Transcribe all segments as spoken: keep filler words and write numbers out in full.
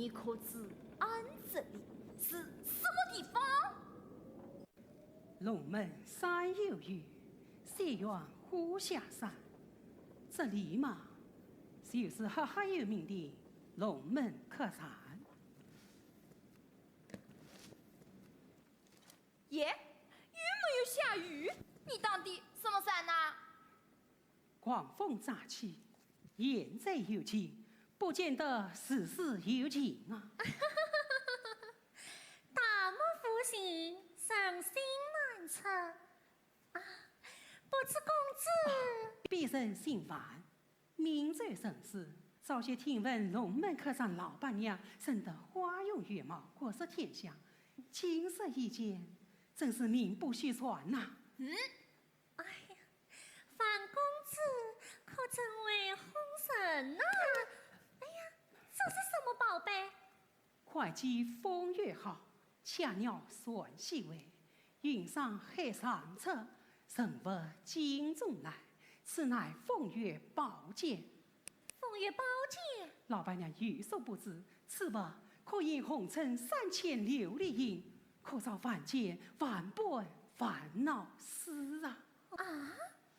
你可知俺这里是什么地方？龙门山有雨，雪院花下山。这里嘛，就是赫赫有名的龙门客栈。耶，又没有下雨，你当的什么伞呐？狂风乍起， 言在幽情，不见得事事有情啊。大漠无情，人心难测啊。不知公子……啊，鄙人姓樊，名唤陈氏，早些听闻龙门客栈老板娘生得花容月貌，国色天香，今日一见，真是名不虚传呐。嗯， 哎呀，樊公子可真会哄人呐！哎呀，这是什么宝贝？快接风月好，恰鸟双栖尾，云上海上出，人入镜中来，此乃风月宝鉴。 风月宝鉴？老板娘有所不知，此物可以红尘三千琉璃印，可照凡间万般烦恼事啊。啊，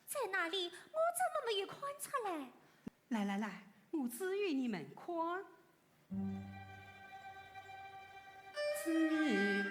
在哪里？我怎么没有看出来？来来来，我指与你们看。只为 呸，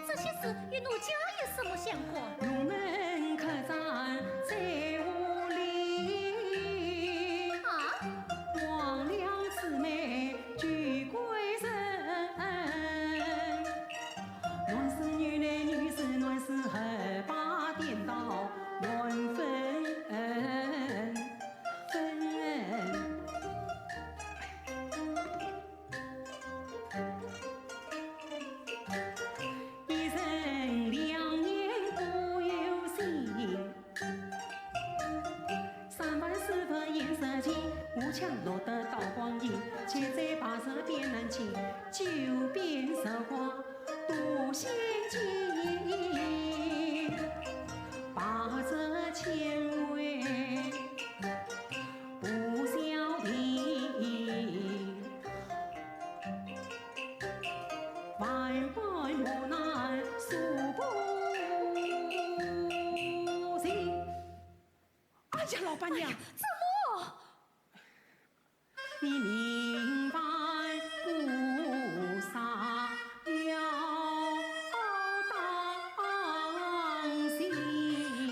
这些事与奴家有什么相关？啊？哎呀，老板娘，怎么？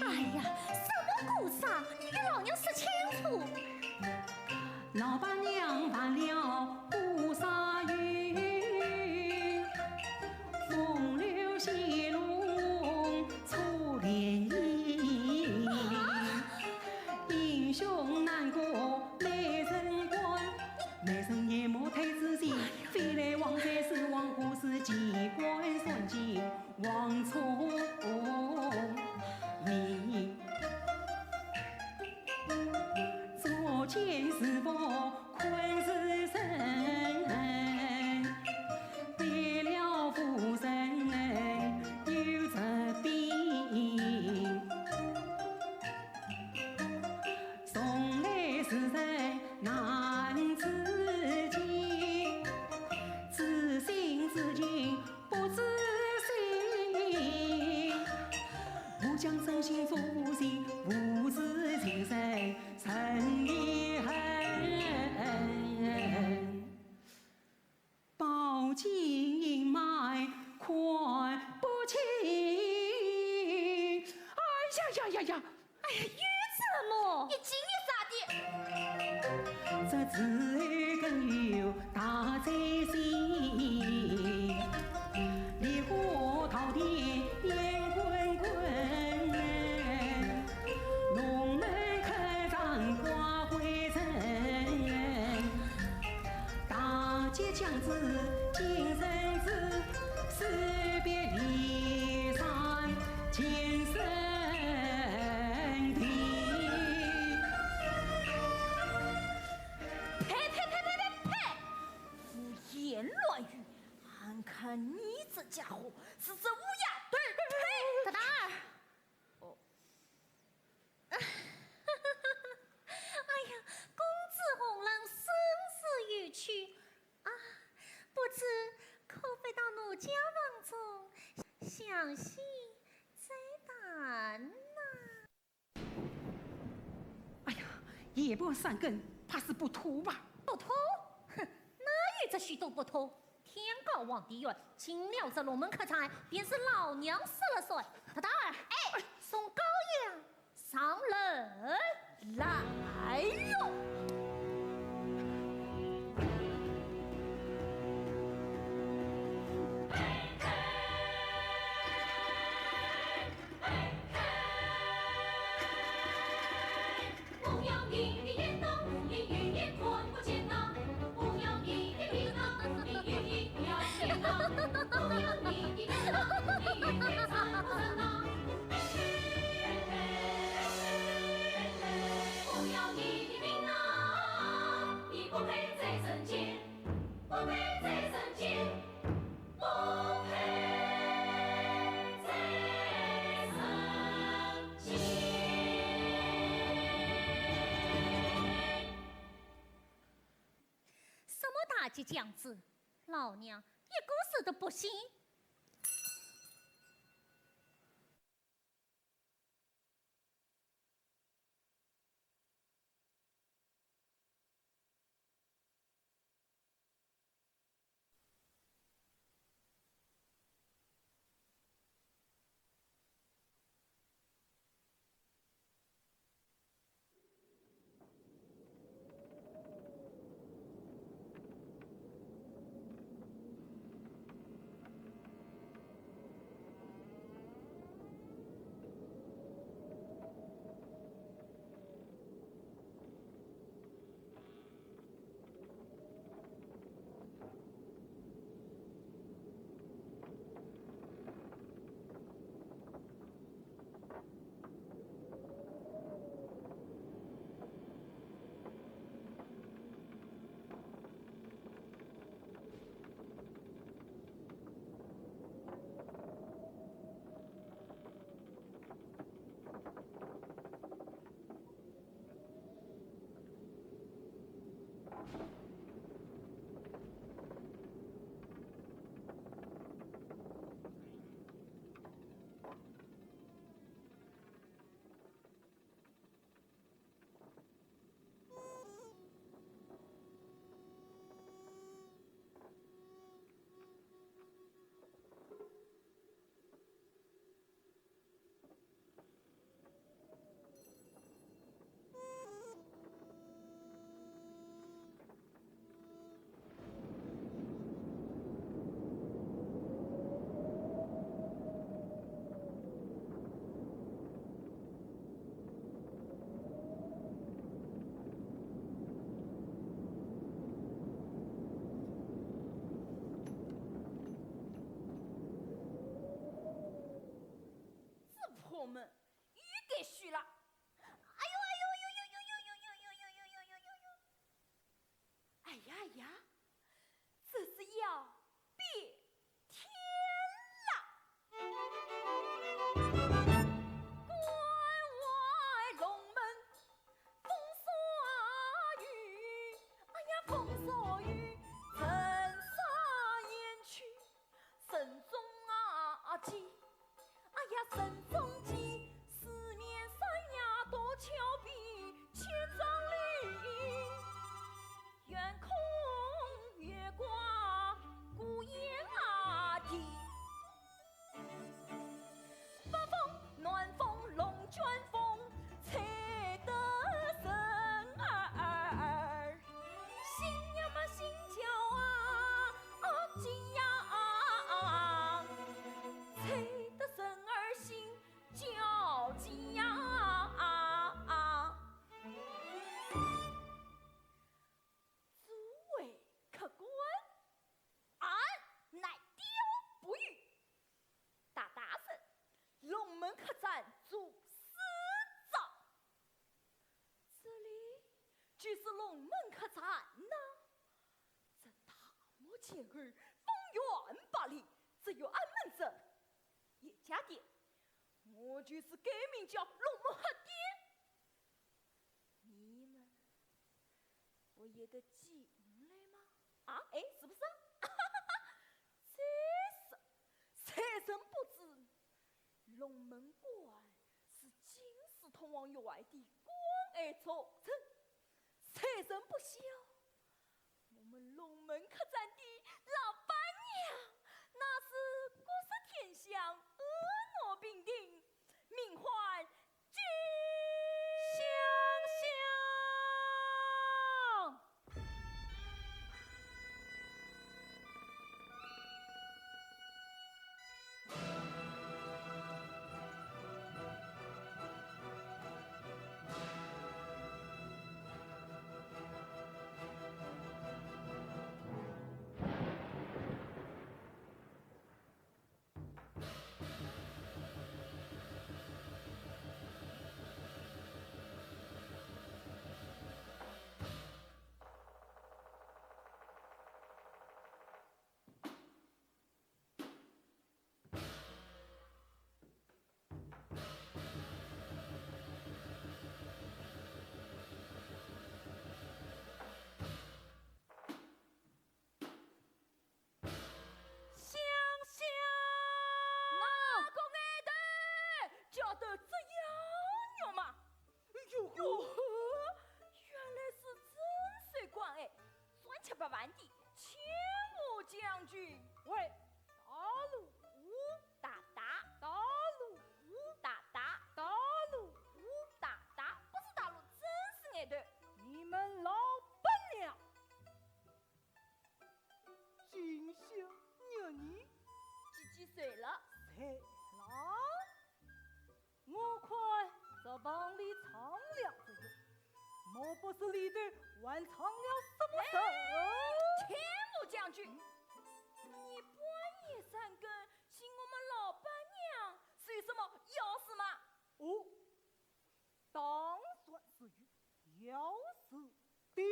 哎呀，什么姑杀？你与老娘说清楚。啊？宝剑一脉看不清。哎呀呀呀呀！哎呀，又怎么？你今夜啥的？将子今生子，死别离散今生别。呸呸呸呸呸呸！胡言乱语！俺看你这家伙是只乌鸦头！呸！大胆儿！哦。 哎呀，公子红鸾生死有趣啊，不知可否到奴家房中详细再谈呐？哎呀，夜半三更，怕是不妥吧？不妥？哼，哪有这许多不妥？ 天高皇帝远，进了这龙门客栈，便是老娘说了算。大胆儿，哎，送高阳上楼来哟。什么大吉将至，老娘一个字都不信。这破门又该虚了。哎呦哎呦呦呦呦呦呦呦呦呦呦呦呦呦呦！哎呀呀，这是要变天了！关外龙门风沙雨，哎呀，风沙雨，人山烟去。 人中啊，鸡，哎呀，人中鸡，四面山崖多峭壁，千丈绿荫，远空龙门客栈呐。这大漠健儿，方圆百里，只有俺们这叶家店。我就是改名叫龙门客店。你们不也得进来吗？啊，哎，是不是啊？这是，谁人不知，龙门馆是京师通往外地关隘重镇，谁人不晓？我们龙门客栈的老板娘，那是国色天香，婀娜平平，名唤 金香香。香香！哪个矮头叫得这样肉麻？哟哟，原来是镇守关隘，专吃白饭的千户将军。喂，大路虎，大大，大路虎，大大，大路虎，大大，不是大路，真是矮头。你们老板娘 金香玉女，几几岁了？岁了？我看这房里藏了只有，莫不是里头还藏了什么人？哎，千户将军，你半夜三更寻我们老板娘，是有什么要事吗？哦，当然是有要事的。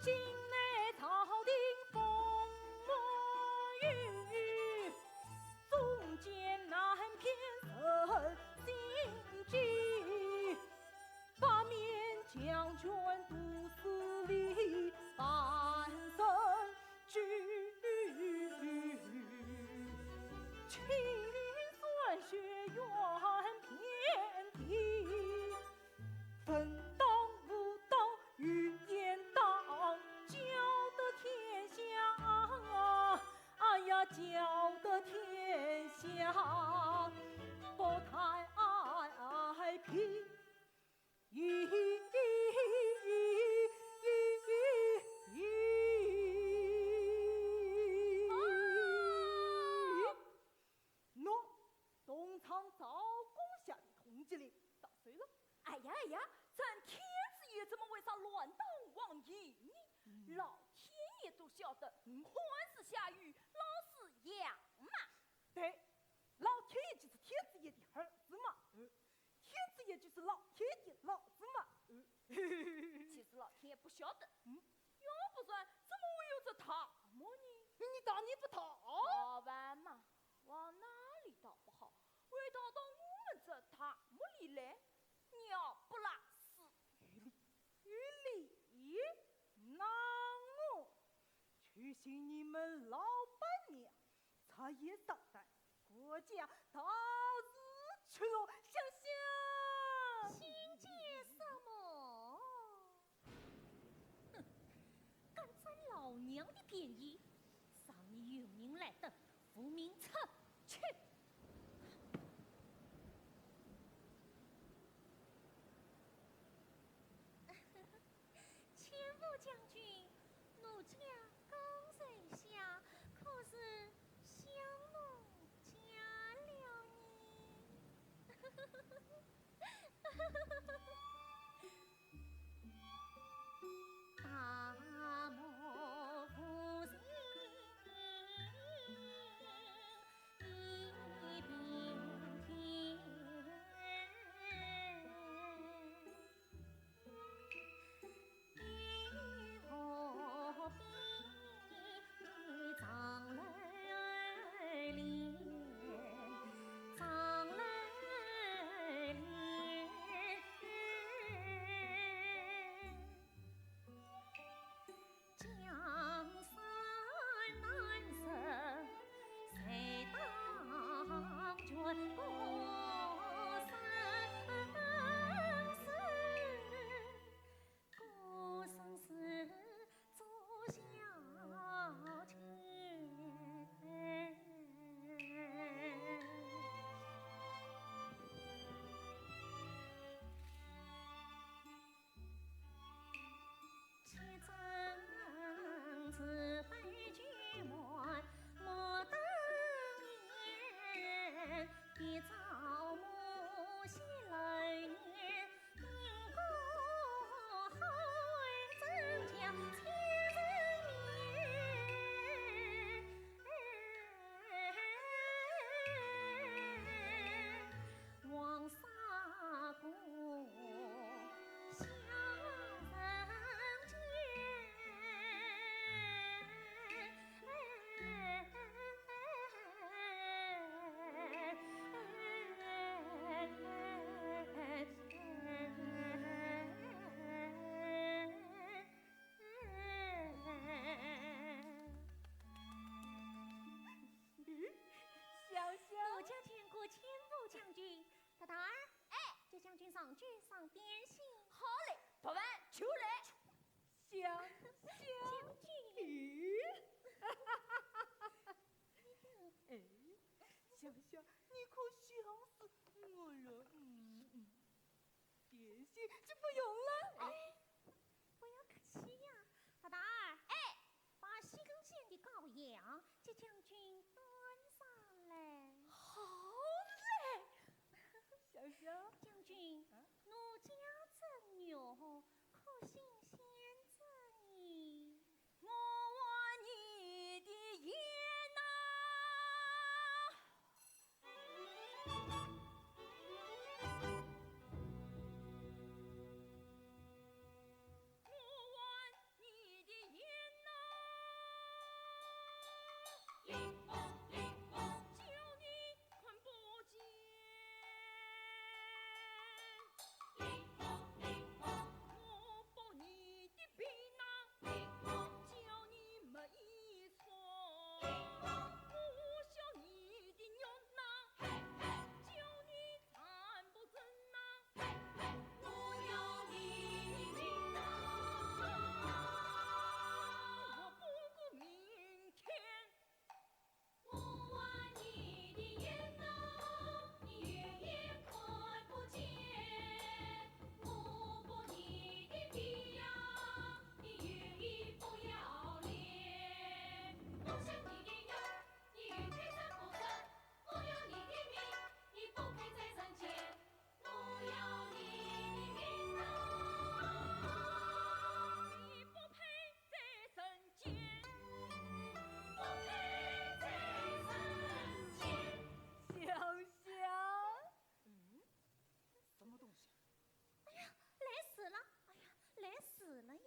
境内朝廷风风雨雨，中间难辨人心机。八面将军都是你，半生 举，青山学院遍地，文当武当，武当武，叫得天下，哎呀，叫得天下不太平。 咦，咦，咦，咦，咦。啊！喏，东厂赵公下的铜鸡麟到手了。哎呀哎呀，咱天子爷怎么会上乱党王爷呢？嗯。老天爷都晓得，嗯。横竖下雨，老是养马。对，老天爷就是天子爷的儿子嘛。嗯。 天子爷就是老天的老子嘛。嗯。其实老天爷不晓得，嗯。要不然怎么会有这大漠呢？你大逆不道！逃犯嘛，往哪里逃不好，会逃到我们这大漠里来，鸟不拉屎。有理，有理。那我去寻你们老板娘， 才也上当，国家大事去了，想想。心急什么？哼，敢占老娘的便宜，赏你有名来登，无名出去。 千户将军，奴家刚才下可是相弄僵了呢。大胆儿，哎，接将军上酒赏点心。好嘞，不问就来。香香。将军。咦？哎，香香，你可笑死我了。嗯嗯，点心就不用了。哎，不要客气呀。大胆儿，哎，把西根县的羔羊给将军端上来。好嘞。香香。将军，啊？奴家正月，可新鲜之意。我还你的言呐。 我还你的言呐。叫你看不见，我剥你的皮呐，叫你没衣裳，我削你的肉呐，叫你站不正呐。 我要你的命啊！我不顾明天。我还你的言呐，你永远看不见。我剥你的皮呀，你永远不要脸。我削你的肉，你永远站不正。我要你的命，你不配在人间。 我要你的命啊！你不配在人间，不配在人间。香香。嗯？什么东西啊？哎呀，来事了！哎呀，来事了呀！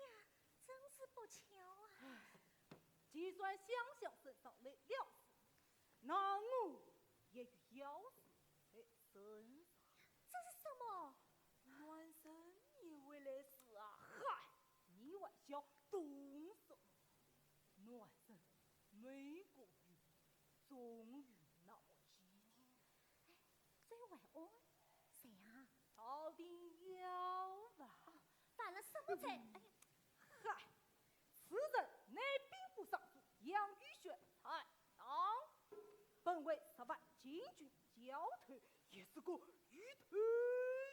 真是不巧啊！唉，既然香香身上来了事，那我也有要事在身上。这是什么？暖身也会来事啊？嗨，你还笑懂什么？暖身没过用，总有那么一天。哎，这位哦，谁啊？朝廷要犯。哦，犯了什么罪？哎呀，嗨， 此人乃兵部尚书杨宇选参党，本为十万禁军教头，也是个又贪又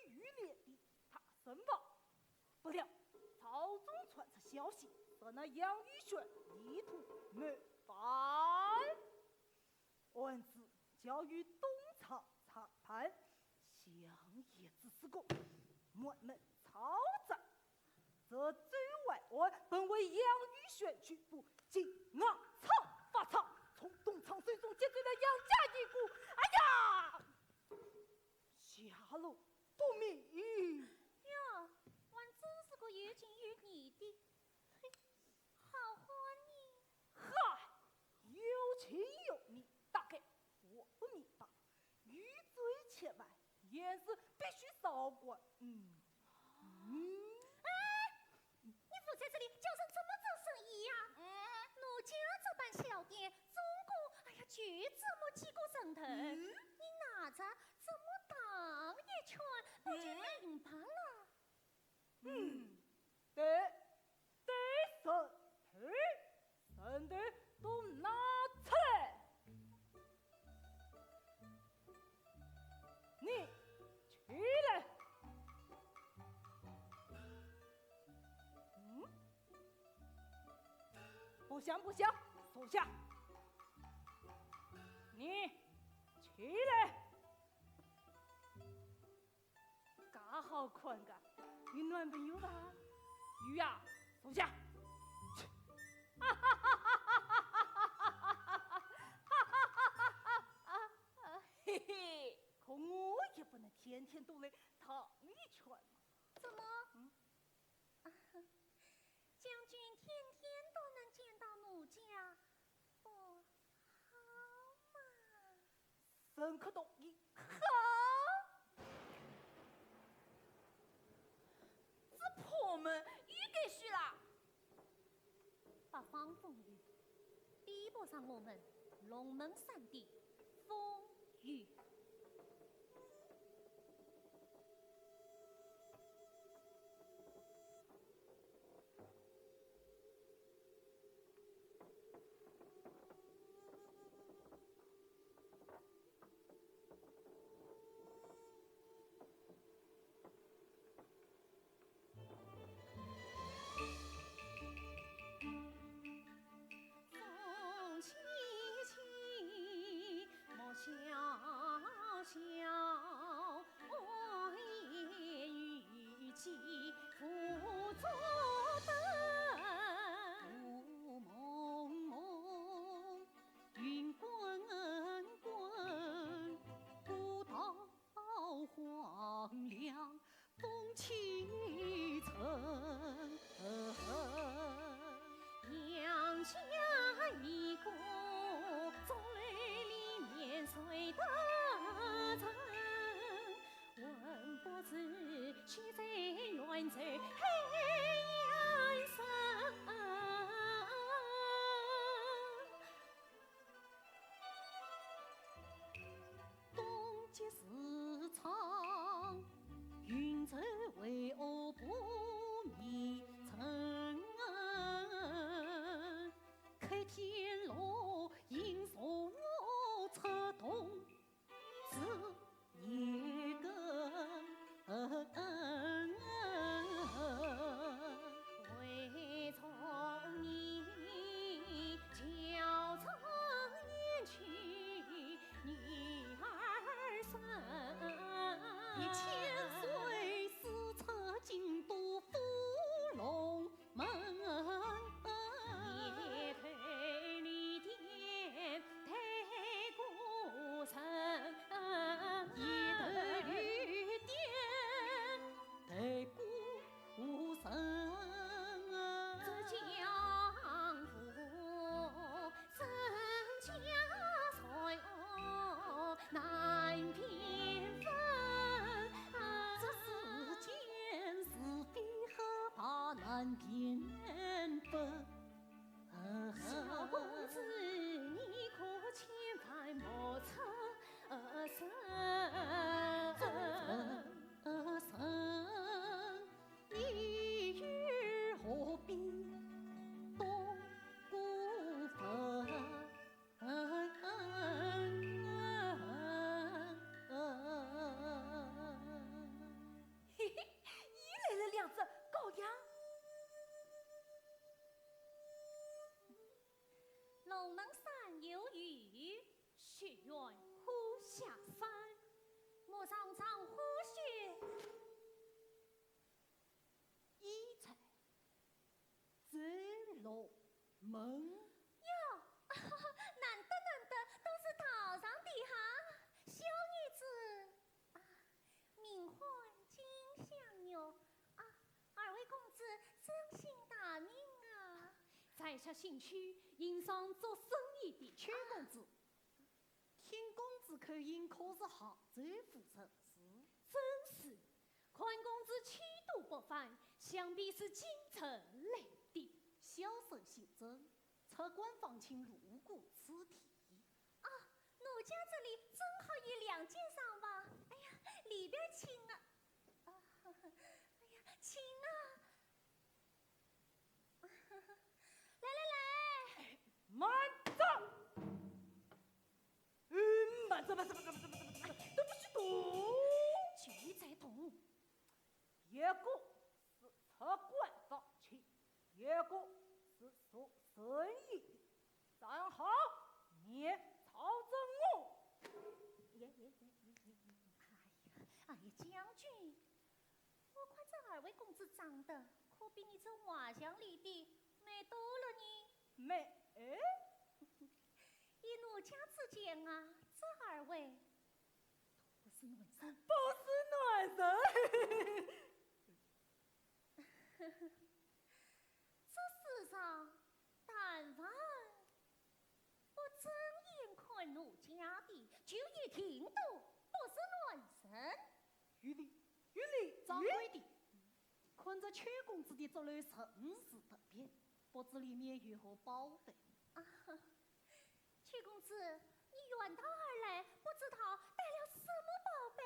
廉的大人物。不料朝中传出消息，说那杨宇选意图谋反。 案子交由东厂查办，想也只是个满门抄斩。这周淮安本为杨宇选旧部，竟暗藏发藏，从东厂手中劫走了杨家一股，哎呀，下落不明。哟，还真是个有情有义的。 好汉呢？嗨，有情有义，大概我不明白。有罪千万，严嵩必须昭彰。嗯。嗯。哎，你伏在这里叫人怎么做生意呀？嗯。奴家这班小店，总共，哎呀，就这么几个人头，嗯。你拿着这么荡一圈，不就明白了？ 嗯，对，对，人头，人头都拿出来。你起来。嗯？不响，不响，坐下。你起来。 介好看个，有男朋友伐？有呀，坐下。切。嘿嘿，可我也不能天天都来荡一圈嘛。怎么？嗯？将军天天都能见到奴家，不好吗？ 沈客同意。好！这破门又该谁啦？八方风雨，比不上我们龙门山的风雨。远在远在黑暗深。东极时昌，云层为何不灭尘？开天落，应送我出洞。 是一个为从你教中年去女儿身。一千岁是出京都芙蓉 门。一头绿点带孤身，一头绿点带孤身。这江湖身价衰落难辨分。这世间是非黑白难辨分。 小公子，你可千万莫出声。出声，你又何必多过分？嘿嘿，又来了两只羔羊。 龙门山有雨，雪原花下山。莫上场花雪一场。 走龙门。哟，难得难得，都是道上的哈。小女子啊，名唤金香玉啊，二位公子尊姓大名啊？在下姓邱，应上做生意的邱公子。 听公子口音，可是杭州府人？是。正是，看公子气度不凡，想必是京城来的。小生姓曾，出关方卿路过此地。啊，奴家这里正好有两件商房。哎呀，里边请啊。啊，哎呀，请啊。 来来来，慢走！嗯，慢走，慢走，慢走，慢走，慢走，慢走，对不起，动。就在动。一个是出关方卿，一个是做生意的。站好，面朝着我。耶耶耶耶耶耶！哎呀，哎呀，将军， 我看这二位公子长得可比你这画像里的美多了呢。美？依奴家之见啊，这二位都不是男人。不是男人？这世上 但凡不正眼看奴家的，就一定都不是男人。有理，有理，掌柜的，看这邱公子的着楼甚是特别，不知里面有何宝贝？啊，邱公子，你远道而来，不知道带了什么宝贝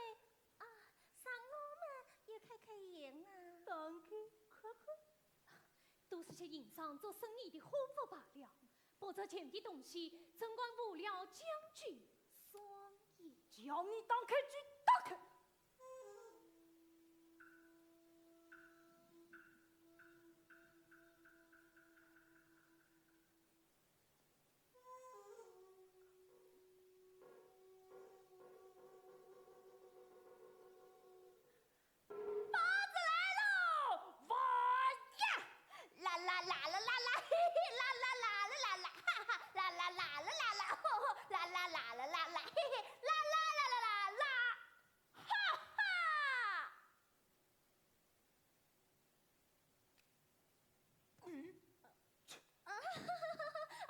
啊？让我们也开开眼啊。当然，看看。 都是些营商做生意的货物罢了，不值钱的东西，怎敢误了将军双眼？叫你打开就打开。 包子来喽！哇呀！啦啦啦啦啦啦，嘿嘿，啦啦啦啦啦啦，哈哈，啦啦啦啦啦啦，吼吼，啦啦啦啦啦啦，嘿嘿，啦啦啦啦啦啦，哈哈！ 嗯。啊，哎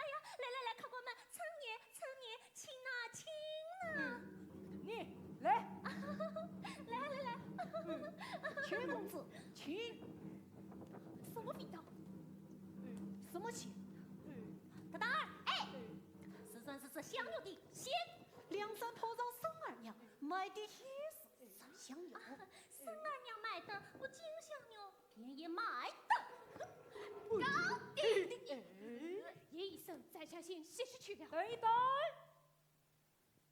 呀，来来来，客官们，趁热，趁热，请啊，请啊。你，来。来来来。钱公子，请。什么味道？嗯，什么钱？嗯，大胆儿，哎，嗯，是人是这香油的，钱。梁山炮上孙二娘卖的也是这香油。啊，孙二娘卖的，我金香油便也卖的。高低的。哎，叶医生，在下先歇息去了。等一等。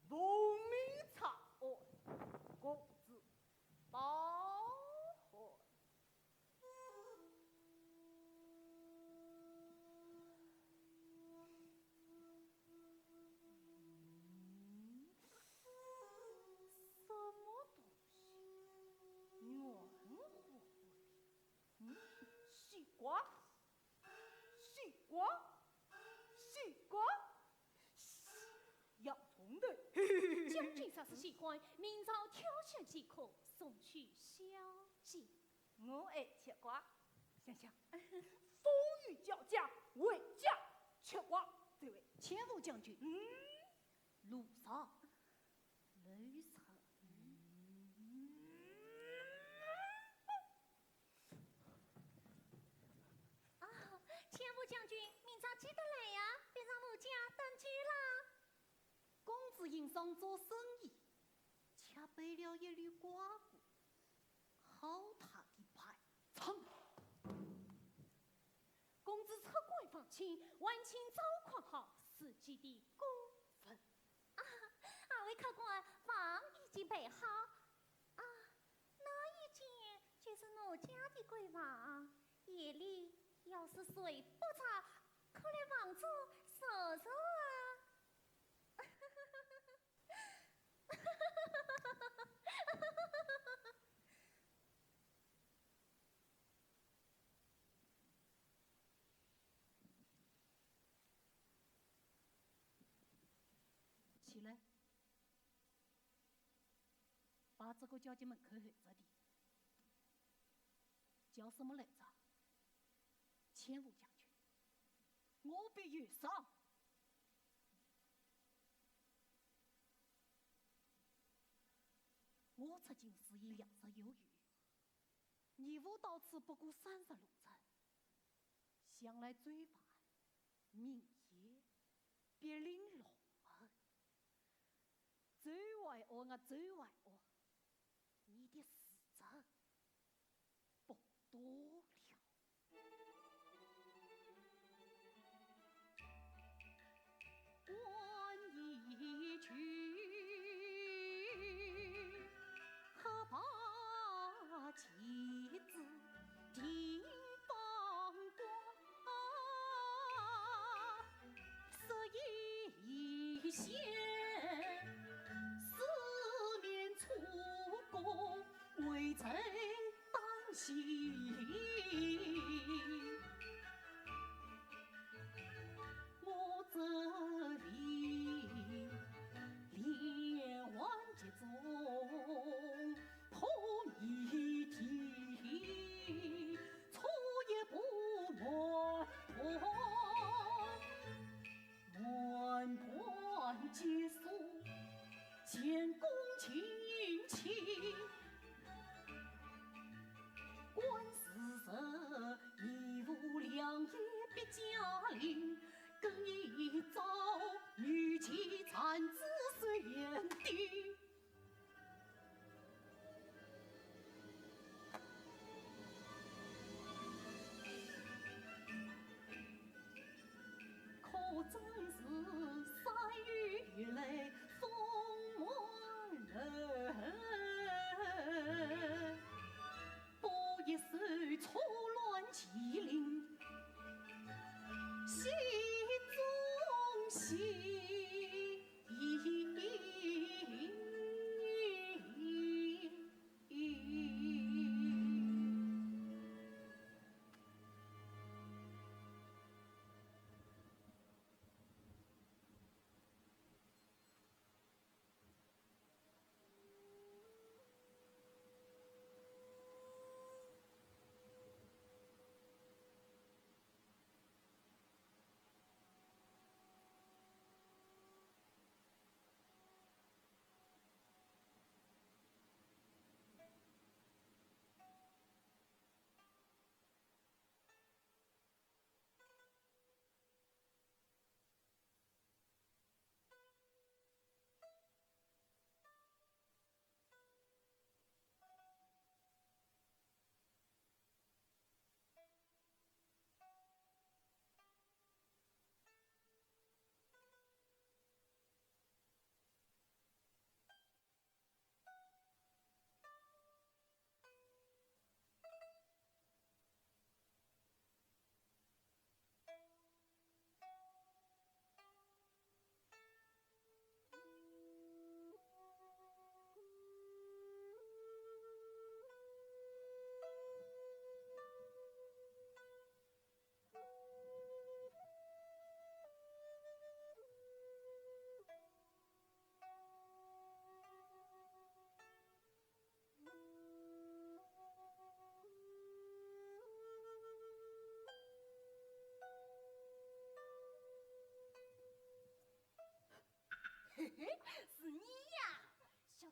无名查案，公子包涵。嗯，什么东西？圆乎乎的。嗯，西瓜，西瓜，西瓜。 洋葱头。将军若是喜欢，明朝挑选即可，送去小姐。我爱吃瓜。想想，风雨交加，回家吃瓜，这位。千户将军。嗯。路上，路上。嗯。 啊，千户将军，明朝记得来呀，别让奴家等久了。公子因上做生意，吃赔了一粒瓜果，好大的排场。公子出关放亲，还请照看好自己的官文。啊，二位客官，房已经备好。啊， 那一间就是奴家的闺房，夜里要是睡不着，可来房中坐坐啊。起来。 把这个交给门口候着的。叫什么来着？千户将军，我必有赏。我出京时已两日有余，义父到此不过三日路程，想来罪犯 名夜别领龙儿，周怀安啊，周怀安，你的时辰不多了。关已雎，黑白棋子 定方卦，色已现，四面楚歌，危在旦夕。我这里连环计中 破谜题，错也不难破。满盘皆输，前功尽弃。官司人，义父两夜必驾临，更一遭女妻产子虽远地。 可真是山雨欲来风满楼，不一首错乱麒麟戏中戏。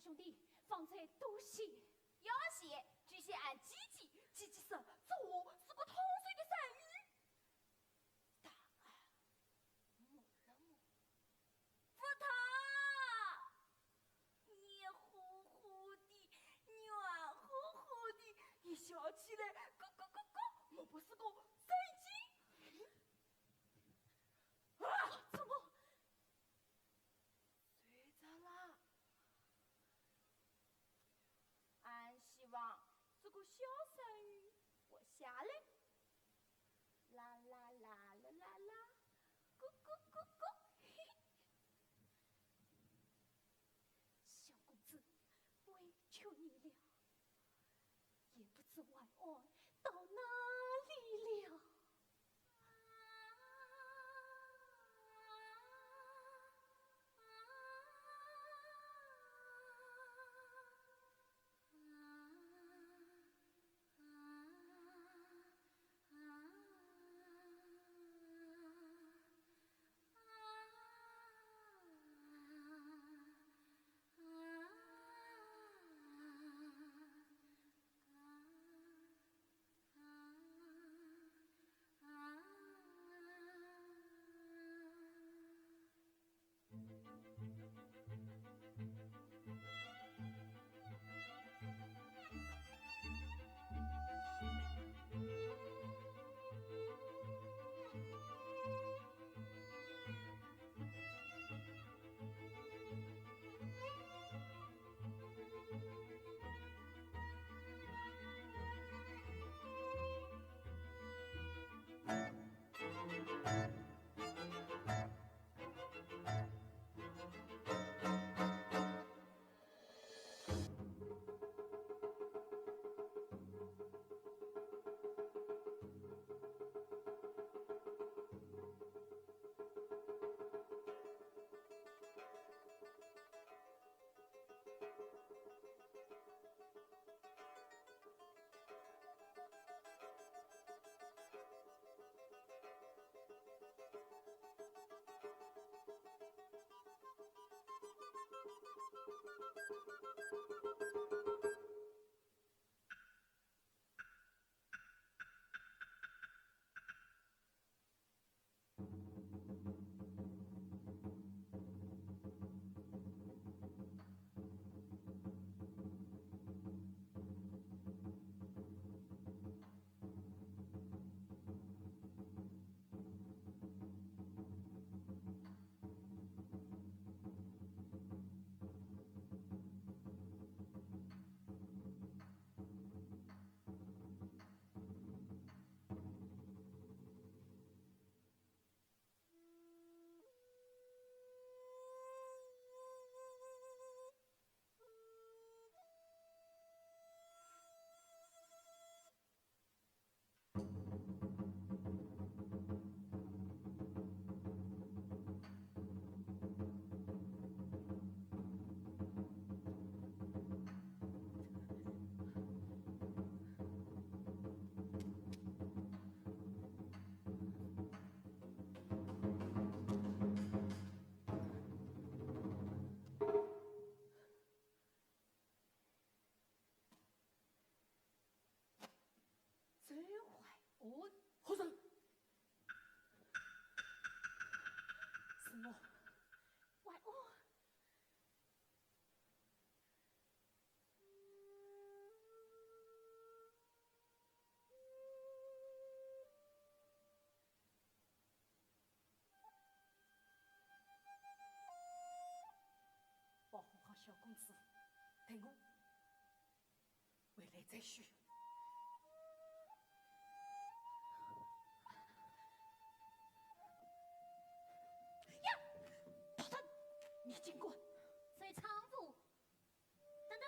兄弟，方才多谢。要谢，就谢俺姐姐，姐姐说，这话是个通水的山芋。大啊，摸了摸。不疼，热乎乎的，软乎乎的，一笑起来，咯咯咯咯，莫不是个神经？啊，怎么？ 睡着了。俺希望这个小山芋活下来。啦啦啦啦啦啦，咕咕咕咕。小公子，委屈你了，也不知晚安到哪里了。周怀安。何人？是我，怀安。 保护好小公子，等我回来再叙。呀，大胆，你竟敢！水仓府。 等等，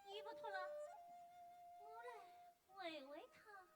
衣服脱了，我来喂喂它。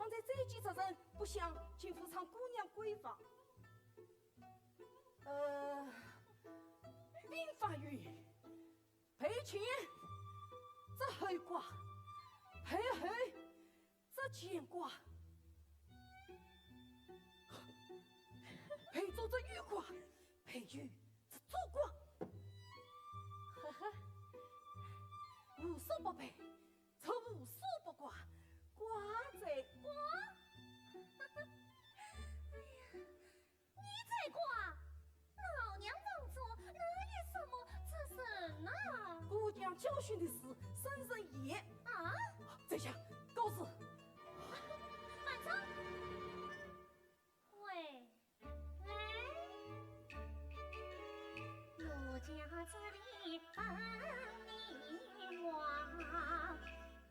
刚才这几只人不响，请扶上姑娘闺房。呃，兵法云：配乾则后卦，配后则乾卦，配左则右卦，配右则左卦。呵呵，无所不配，则无所不卦，卦在卦。哎呀，你在卦，老娘望着，哪有什么这人呐？姑娘教训的是圣人言。啊？这下告辞。慢着。喂，来。奴家这里问你话，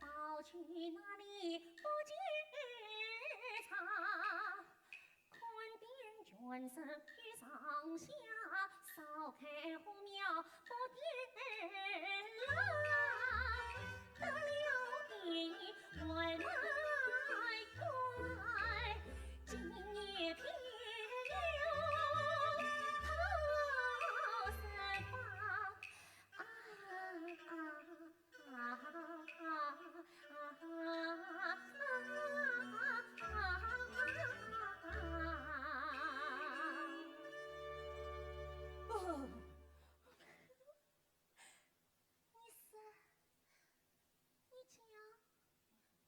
跑去哪里不见察？ 看遍全城与上下，少看火庙不点蜡。得了便还卖乖，今夜天有桃色发。啊啊！ 你是，你叫，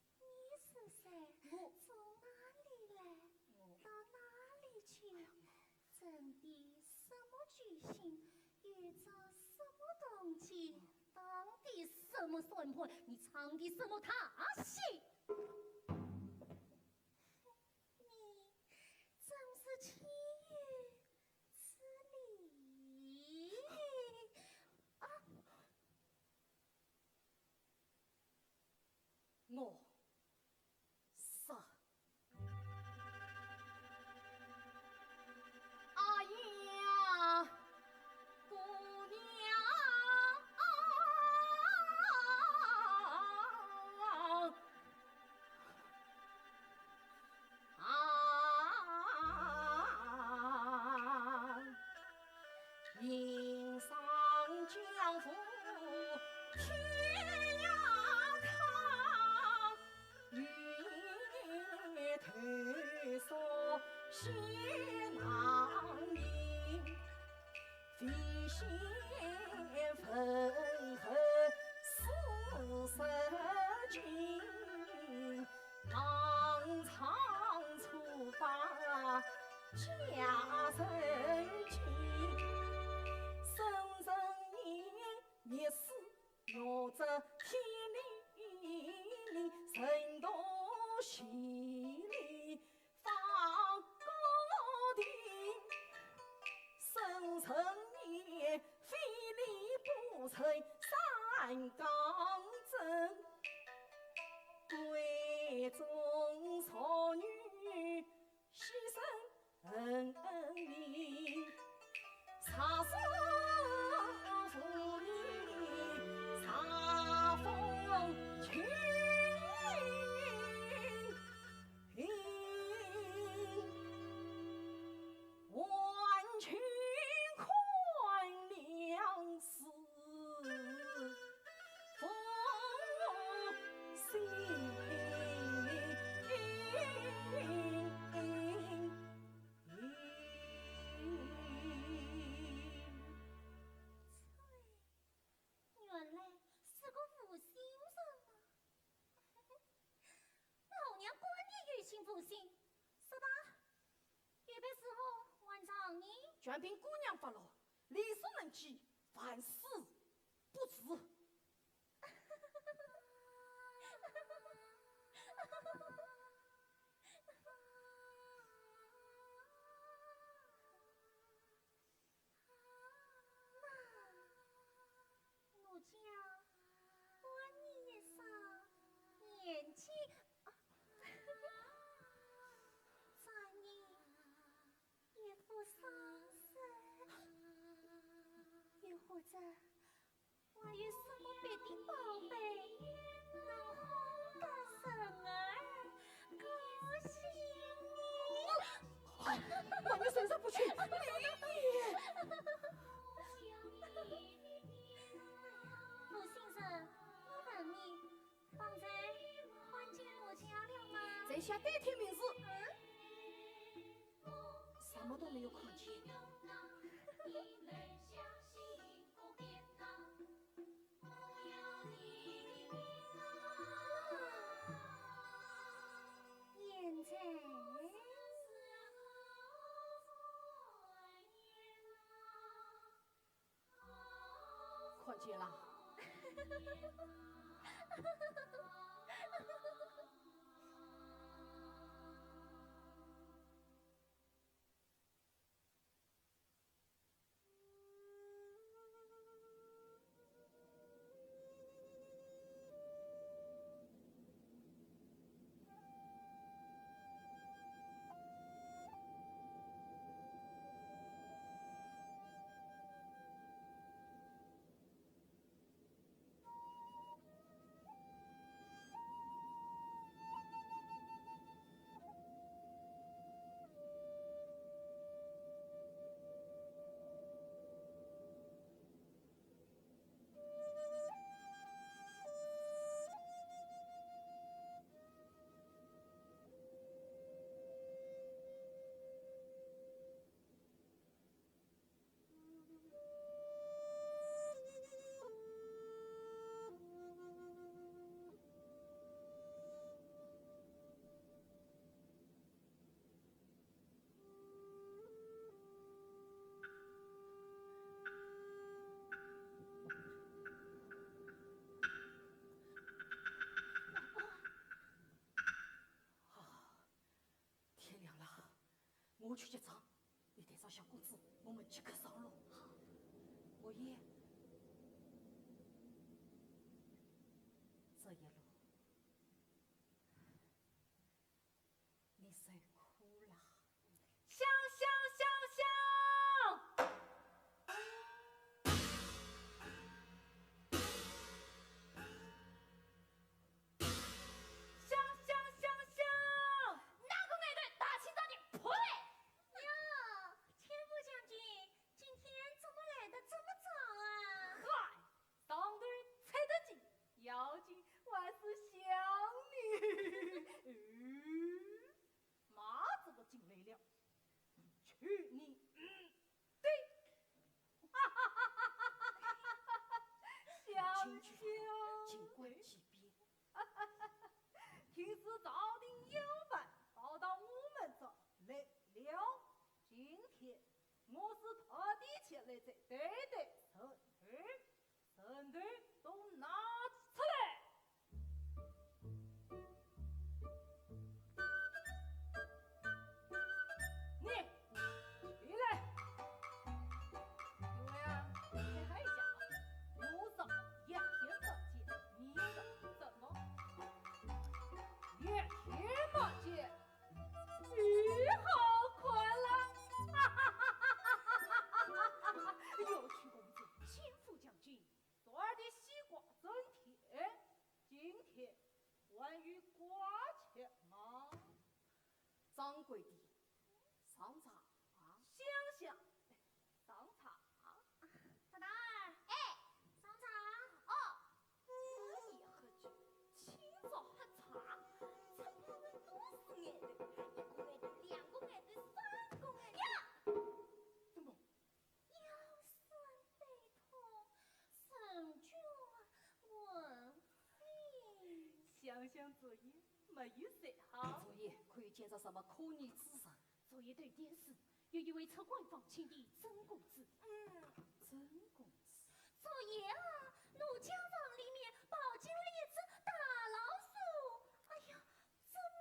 你是谁？我，从哪里来？我，到哪里去？哎呀，真的什么居心？ 有着什么动机？打的什么算盘？你唱的什么大戏？你真是岂有此理！啊！我 是。哎呀，姑娘啊，啊！ 迎上江湖天涯客，与你投宿西阃营。飞仙问候四十金，唐朝初发 佳人吟，圣人言，亦是弱者天理，人多势利放高庭。圣人言，非礼不成三纲正，闺中淑女 牺牲恩名，杀身负义，杀风清平，还清官粮食。 原来是个负心人啊！老娘管你有心无心，说吧，预备伺候还让你。全凭姑娘发落，力所能及，万死不辞。 奴家问你一声，年纪，啊，丈人一副丧事，又或者还有什么别的宝贝能哄得人儿？一下对天明寺，嗯，什么都没有看见。现在，看见了。天亮了，我去结账，你带上小公子，我们即刻上路。好，我也。这一路，你受苦了。香香香香！ 香香香香！哪个外头大清早的跑嘞？哟，千步将军，今天怎么来得这么早啊？嗨，上头吃得进，要紧还是想你。嗯，马这个进来了，去你，嗯，对。 想想，见怪即变。听说朝廷要犯跑到我们这来了，今天我是特地前来这对对人头，人头都拿出来。 你，起来。各位啊，你看一下啊，我说一天没见，你说怎么？一天没见，你好看了。有趣公子，千步将军，昨儿的西瓜真甜，今天还有瓜吃吗？掌柜的，上茶。香香，上茶。大大儿，哎，上茶。哦。你也喝酒，清早喝茶，茶泡饭多少眼泪，一个眼泪，两个眼泪，三个眼泪。呀！怎么？ 腰酸背痛，成全我。香香昨夜没有睡好。昨夜可有见着什么可疑之人？昨夜对电视，有一位出关方卿的曾公子。嗯。曾公子？昨夜啊，奴家房里面跑进来一只大老鼠。哎呀，怎么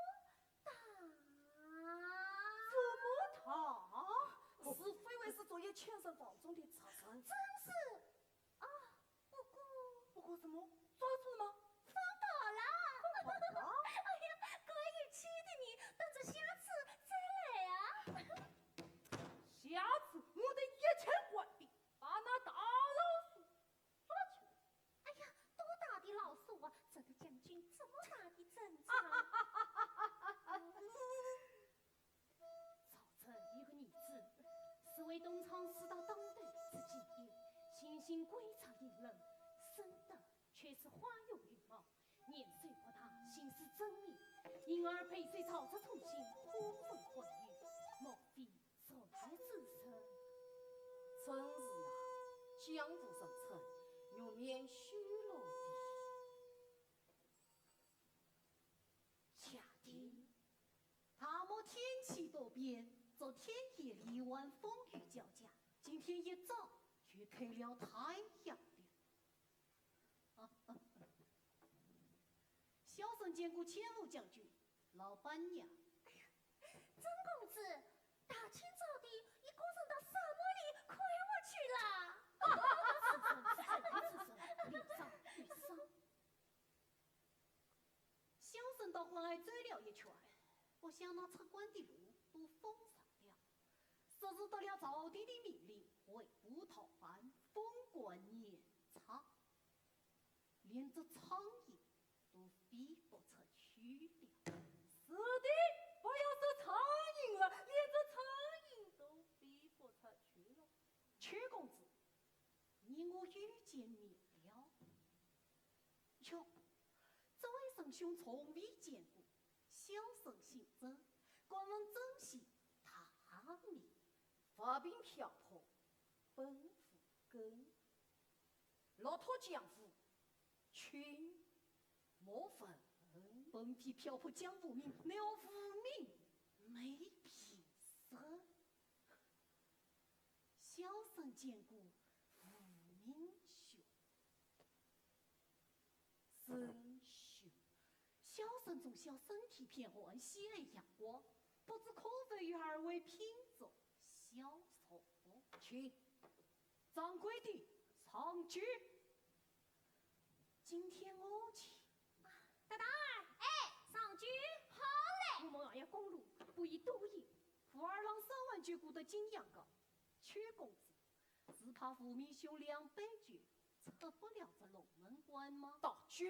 打？怎么打？是非为是昨夜抢人房中的贼人？正是。啊，不过，不过什么？抓住了吗？放跑了。放跑了？哎呀，怪有趣的呢，等着下次再来啊。下次我带一千官兵把那大老鼠 抓起来。哎呀，儿被谁操着春心，忽闻唤语，莫非昨夜之事？正是啊，江湖上称玉面须罗的。 下定。大漠天气多变，昨天夜里晚风雨交加，今天一早就开了太阳了。啊，啊，啊。小生见过千户将军、老板娘。曾公子，大清早的，一个人到沙漠里快活去啦？是是是是是，闭上闭上。 小生到关外走了一圈，不想那出关的路都封上了，说是得了朝廷的命令，回部讨番，封官严查，连只苍蝇都飞不出去了。是的，不要说苍蝇了，连只苍蝇都飞不出去了。邱公子，你我又见面了。 哟，这位仁兄从未见过，小生姓曾，敢问曾姓大名？发兵漂泊奔无根，落拓江湖，请莫问。本非漂泊江湖名，乃无名没平生。小生见过无名兄。 仁兄，小生从小身体偏寒，喜爱阳光，不知可否与二位品作小酌？请，掌柜的，上酒。今天我请。大胆儿，哎，上酒。好嘞。我们还要赶路，不宜多言。武二郎三碗酒过得景阳冈，邱公子， 只怕无名兄两杯酒，出不了这龙门关吗？倒酒。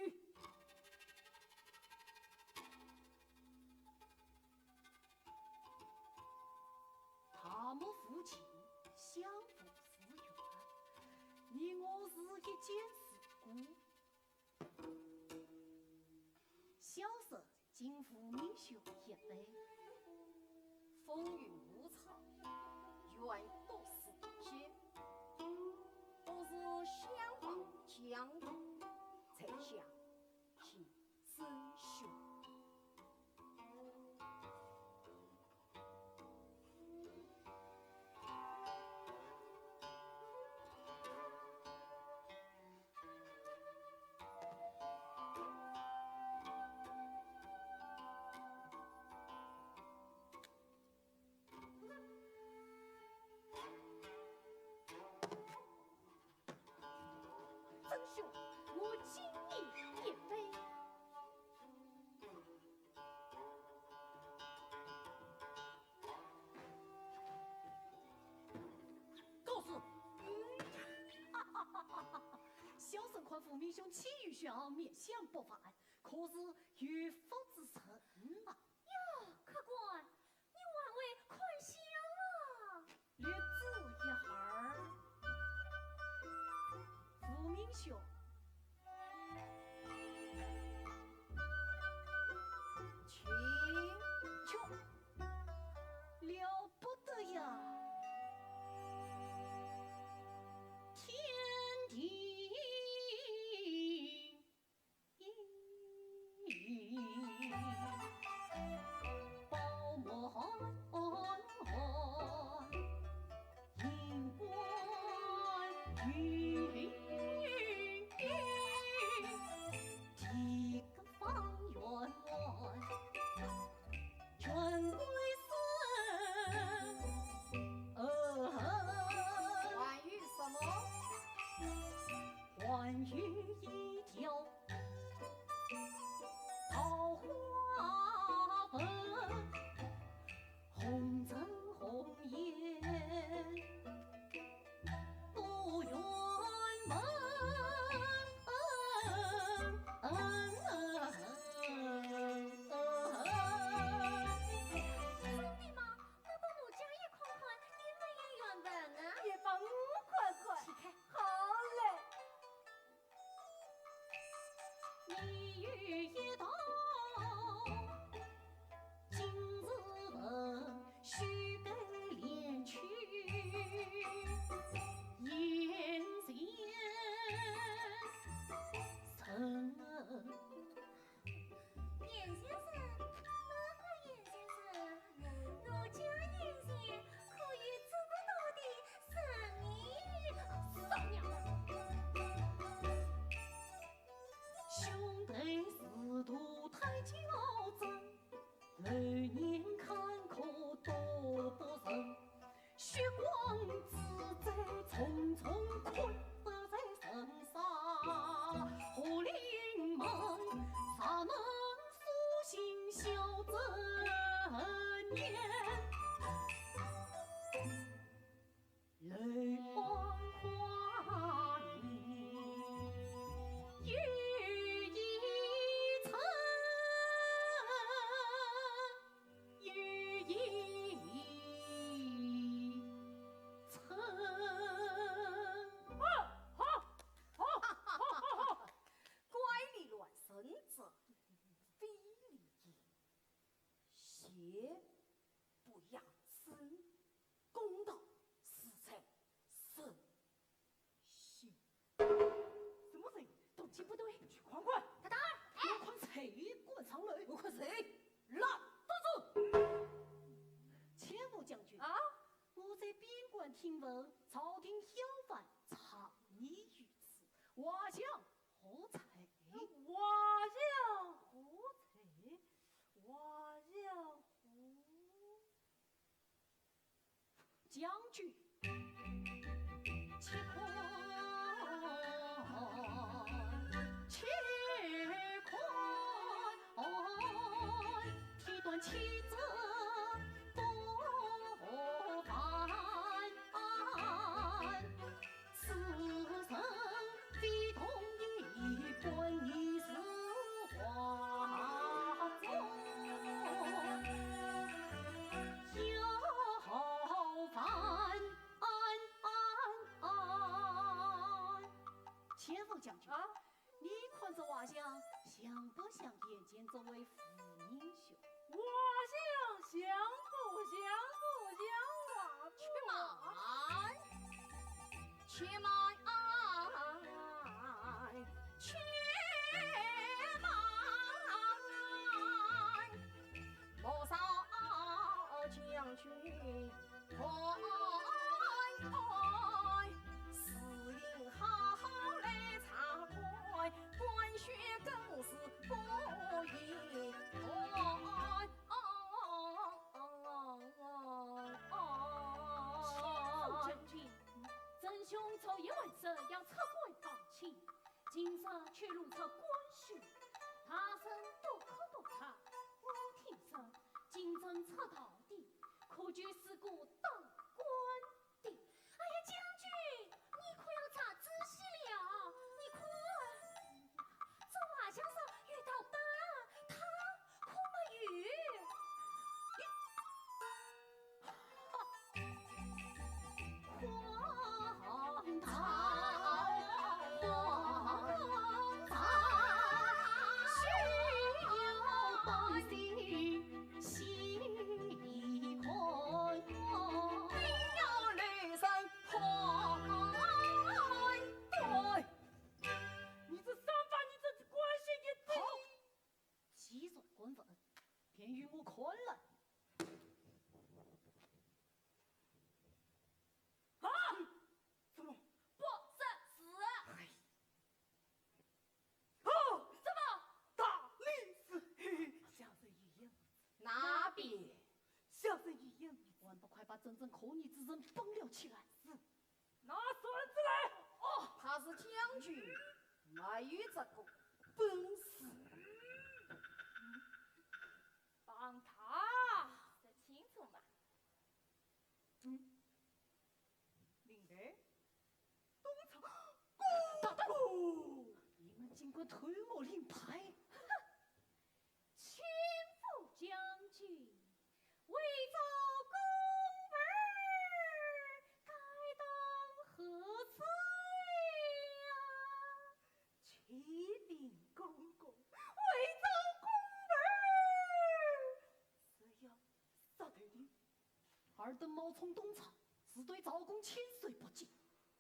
大漠无情，相逢自远。你我是一见如故。 小生敬无名兄一杯。风云无常，愿多似锦。不如相忘江湖，再相敬仁兄。 仁兄，我敬你一杯。告辞。小生看无名兄气宇轩昂，面相不凡，可是有福之人啊。哟，客官， 你还未看相啊？略仔一会儿。无名兄，请。哟，了不得呀！天地 一也不养生，公道自在人心。什么人？动静不对。去看看。大胆儿！哎，我看谁敢上来？我看谁？来，住手！千副将军啊，我在边关听闻，朝廷要犯，常疑于此，画像何在？画像何在？画像何？将军，且看，且看，天断七折不凡。此人非同一般，疑似画作。要犯。千副将军啊，你看这画像像不像眼前这位莩英雄？画像像不像？不像啊！且慢，且慢，且慢，莫少将军。 看，看，是应好好来查看，官宣更是不宜断。千副将军，曾兄昨夜晚上要出关访亲，今朝却露出官宣，大人多可督察。我听说今朝出逃的，可就是个当官 的。哎呀，将军，你可要查仔细了，你看，这画像上有道疤，他可没有。荒唐，荒唐，休要当心。 细看哟，你要留神看。对，你这商贩，你这官宣也对。好，既然官文，便与我看来。啊！怎么？不识字。哎。 哦，怎么？大理寺，嘿嘿，小人也有。哪边？小人也有。还不快把真正可疑之人绑了起来。是。拿扇子来。哦，他是将军，没有这个本事。绑他。说清楚嘛。嗯。 令台，东厂，公公！你们竟敢偷摸令牌！哼，千副将军，为着公儿，该当何罪呀？启禀公公，为着公儿，是要杀头的。 尔等冒充东厂，是对赵公千岁不敬，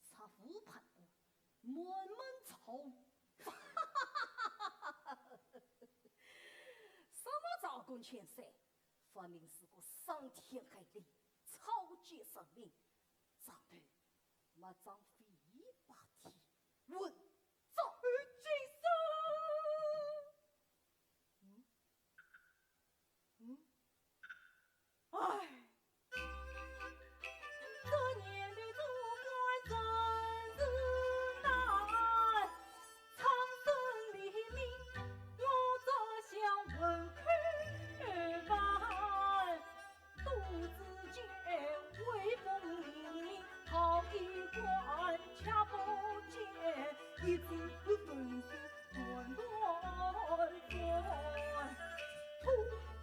杀父叛国，满门抄斩。什么赵公千岁？分明是个伤天害理、草菅人命、长得没长飞白天，混账！金生！嗯？ 嗯？唉。这年头做官真是难，苍生黎明，我只想混口饭。肚子间威风凛凛，好衣冠却不见，一枝粉须 断断断，吐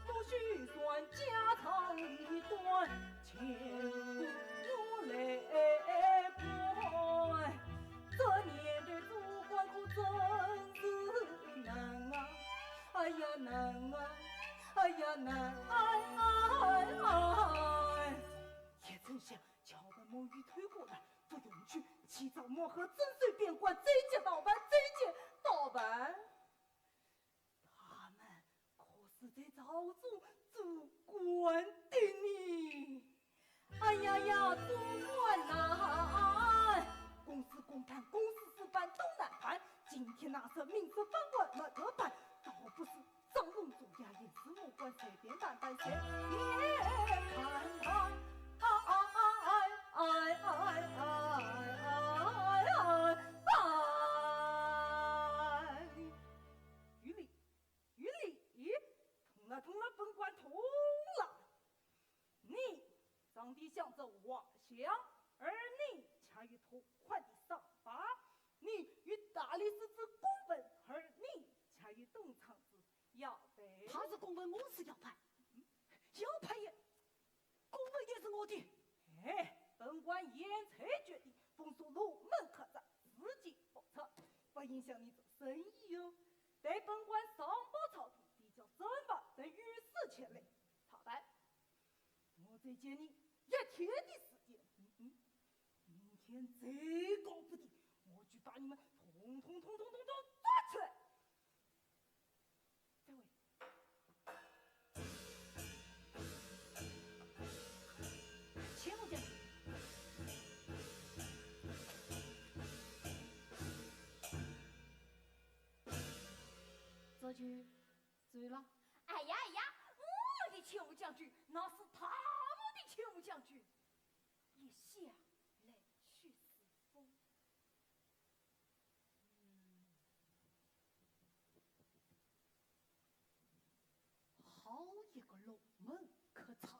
吐血酸家长里短，千古来不。这年头做官可真是难啊，哎呀难啊，哎呀难，哎哎想，桥本梦与推过来，不用去，起早摸黑，遵守边关，追击倒办，追击倒办。他们可是在朝中做官的呢。哎呀呀，做官呐！公事公办，公事私办都难办，今天那事，明日反悔没得办，倒不如张龙做呀，也是我官，随便办办，随便办办。哎哎哎哎哎哎哎哎！有理，有理，通了，通了，本官通了。你上帝向着瓦墙，而你却有拖款的扫把；你有大理寺之公文，而你却有东厂之腰带。他是公文，我是腰带。腰带也，公文也是我的。哎，本官现在决定封锁龙门客栈，自己不撤，不影响你做生意哟。待本官上报朝廷，提交正法等御史前来查办。我再给你一天的时间，嗯嗯，明天再搞不定，我就把你们统统统统统统抓起来。再会。请我讲。这就 走了。哎呀哎呀，我们的邱将军，那是他们的邱将军，一向来去是风。嗯，好一个龙门客栈，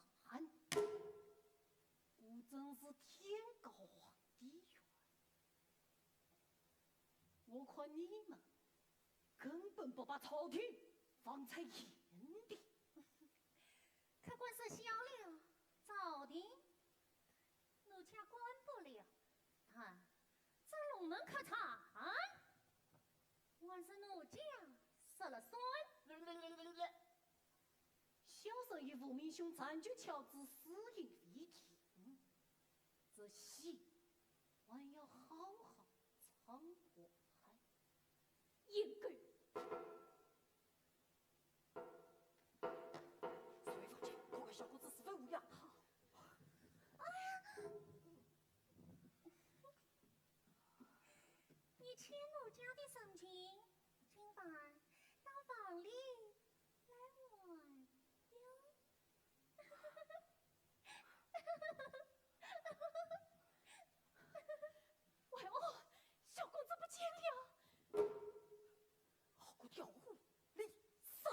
果真是天高皇帝远。 我看你们根本不把朝廷放在眼里。客官说笑了，朝廷奴家管不了，但这龙门客栈还是奴家说了算。 小生与无名兄暂居此地，私隐未定，这戏还要好好唱活。应该。随风去，看看小公子是否无恙。好。哎呀，你欠奴家的人情，今晚到房里 来玩哟。喂哦，小公子不见了。好个调虎离山。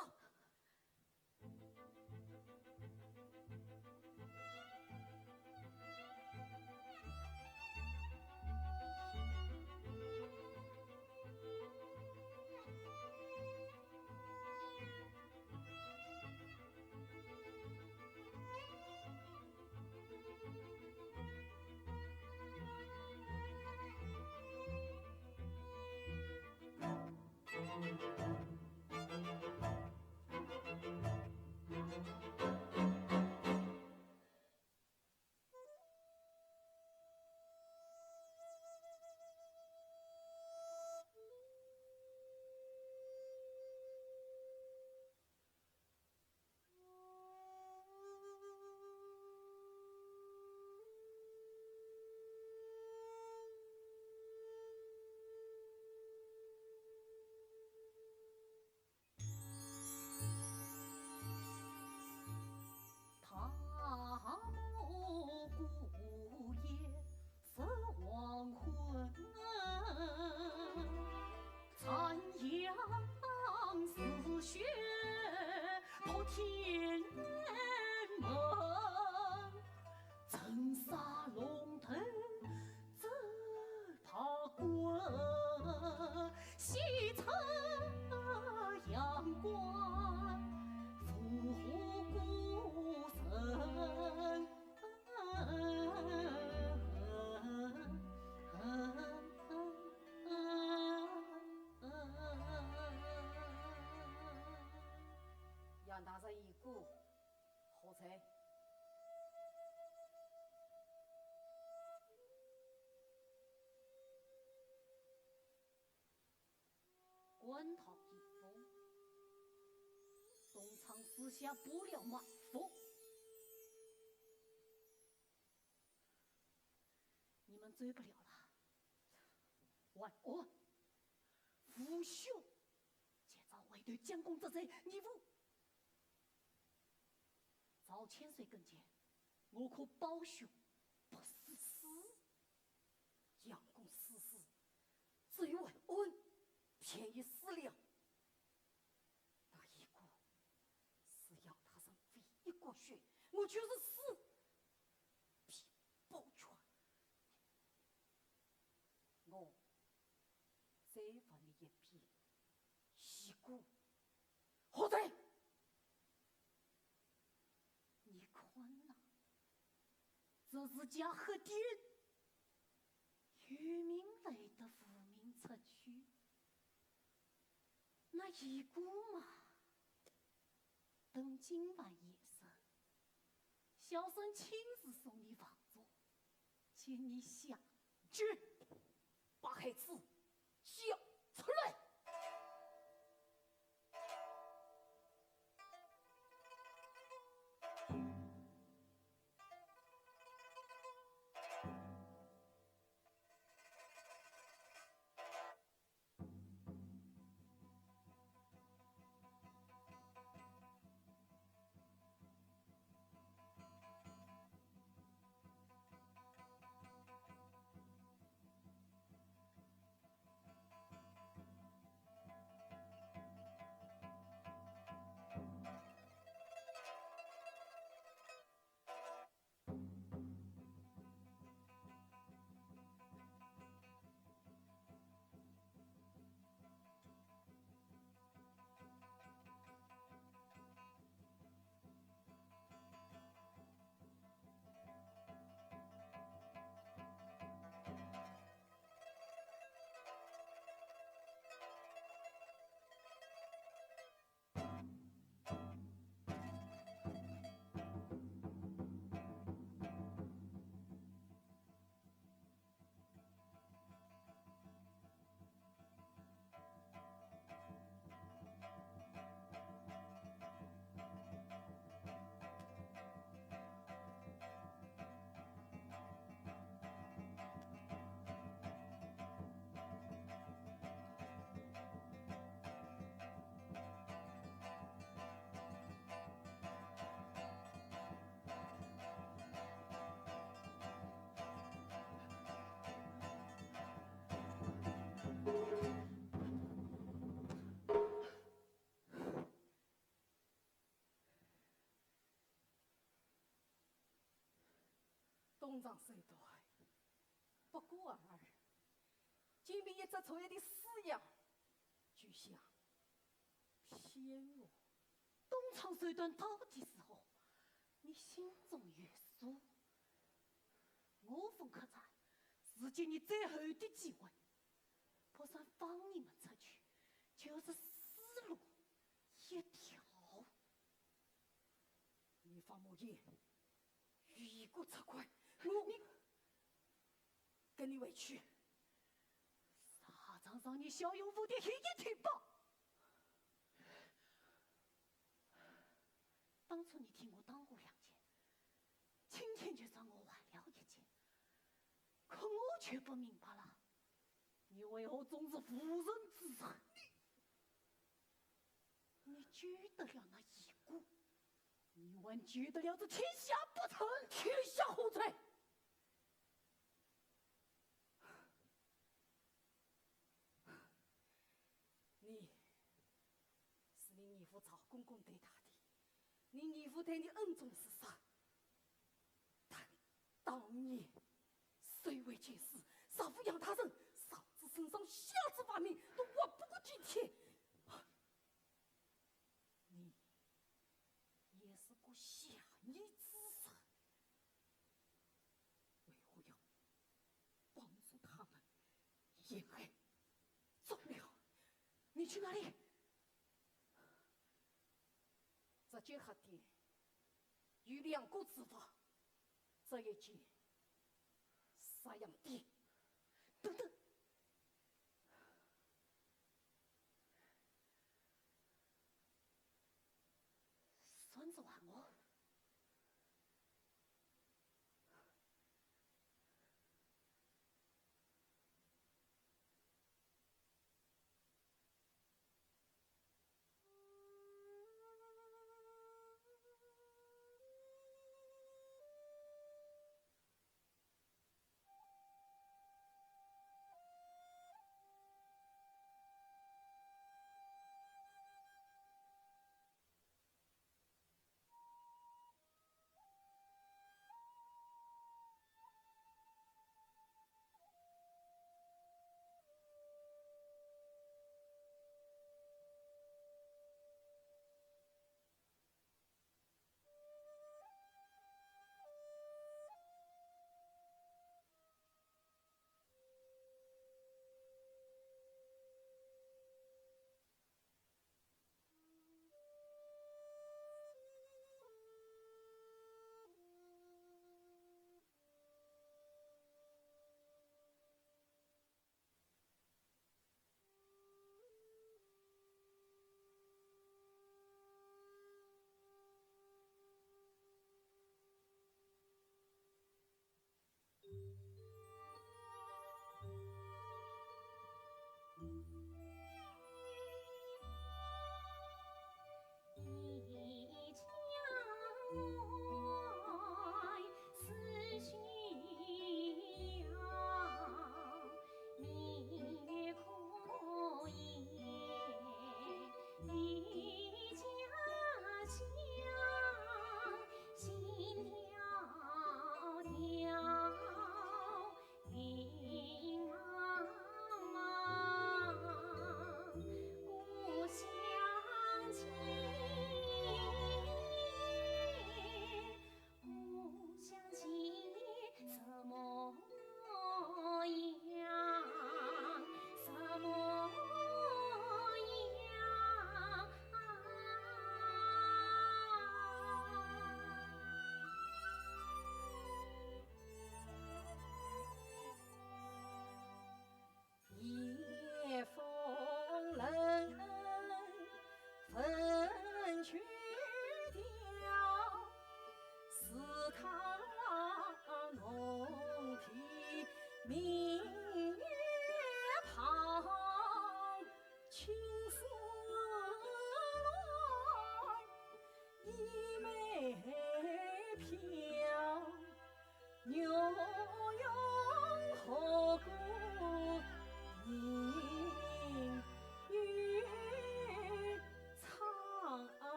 杨大人已故，何罪？四下布料埋伏。你们走不了了。晚安，父兄，今朝为对将功折罪，你父赵千岁跟前，我可报血不死。死？将功死死，只有晚安便宜死了。那一个是杨大人唯一个血，我就是死，必保全。我再问你一遍，一个何在？你看呐，这是家黑店，有名来得无名出去。那一个嘛，等今晚夜深，小生亲自送你房中，请你下去。把孩子交出来。东床手段，不过尔尔，竟凭一只臭一点死样，就想骗我。东床手段到底如何？你心中有数。我封客栈是给你最后的机会，不算放你们出去，就是死路一条。你方木言，与一个出款，我……你……跟你回去。沙场上你骁勇无敌，一言听罢。当初你替我挡过两箭，今天就算我还了一箭。可我却不明白了，你为何总是无人之人？你，你救得了那一个，你还救得了这天下不成？天下何在？ 你是你义父赵公公带大的，你义父对你恩重如山。但当年谁为军师，杀父杨大人，上至圣上，下至万民，都活不过今天。 你也是个下贱之人，为何要帮助他们陷害？走了。你去哪里？这间客店有两个住房，这一间杀羊店。等等，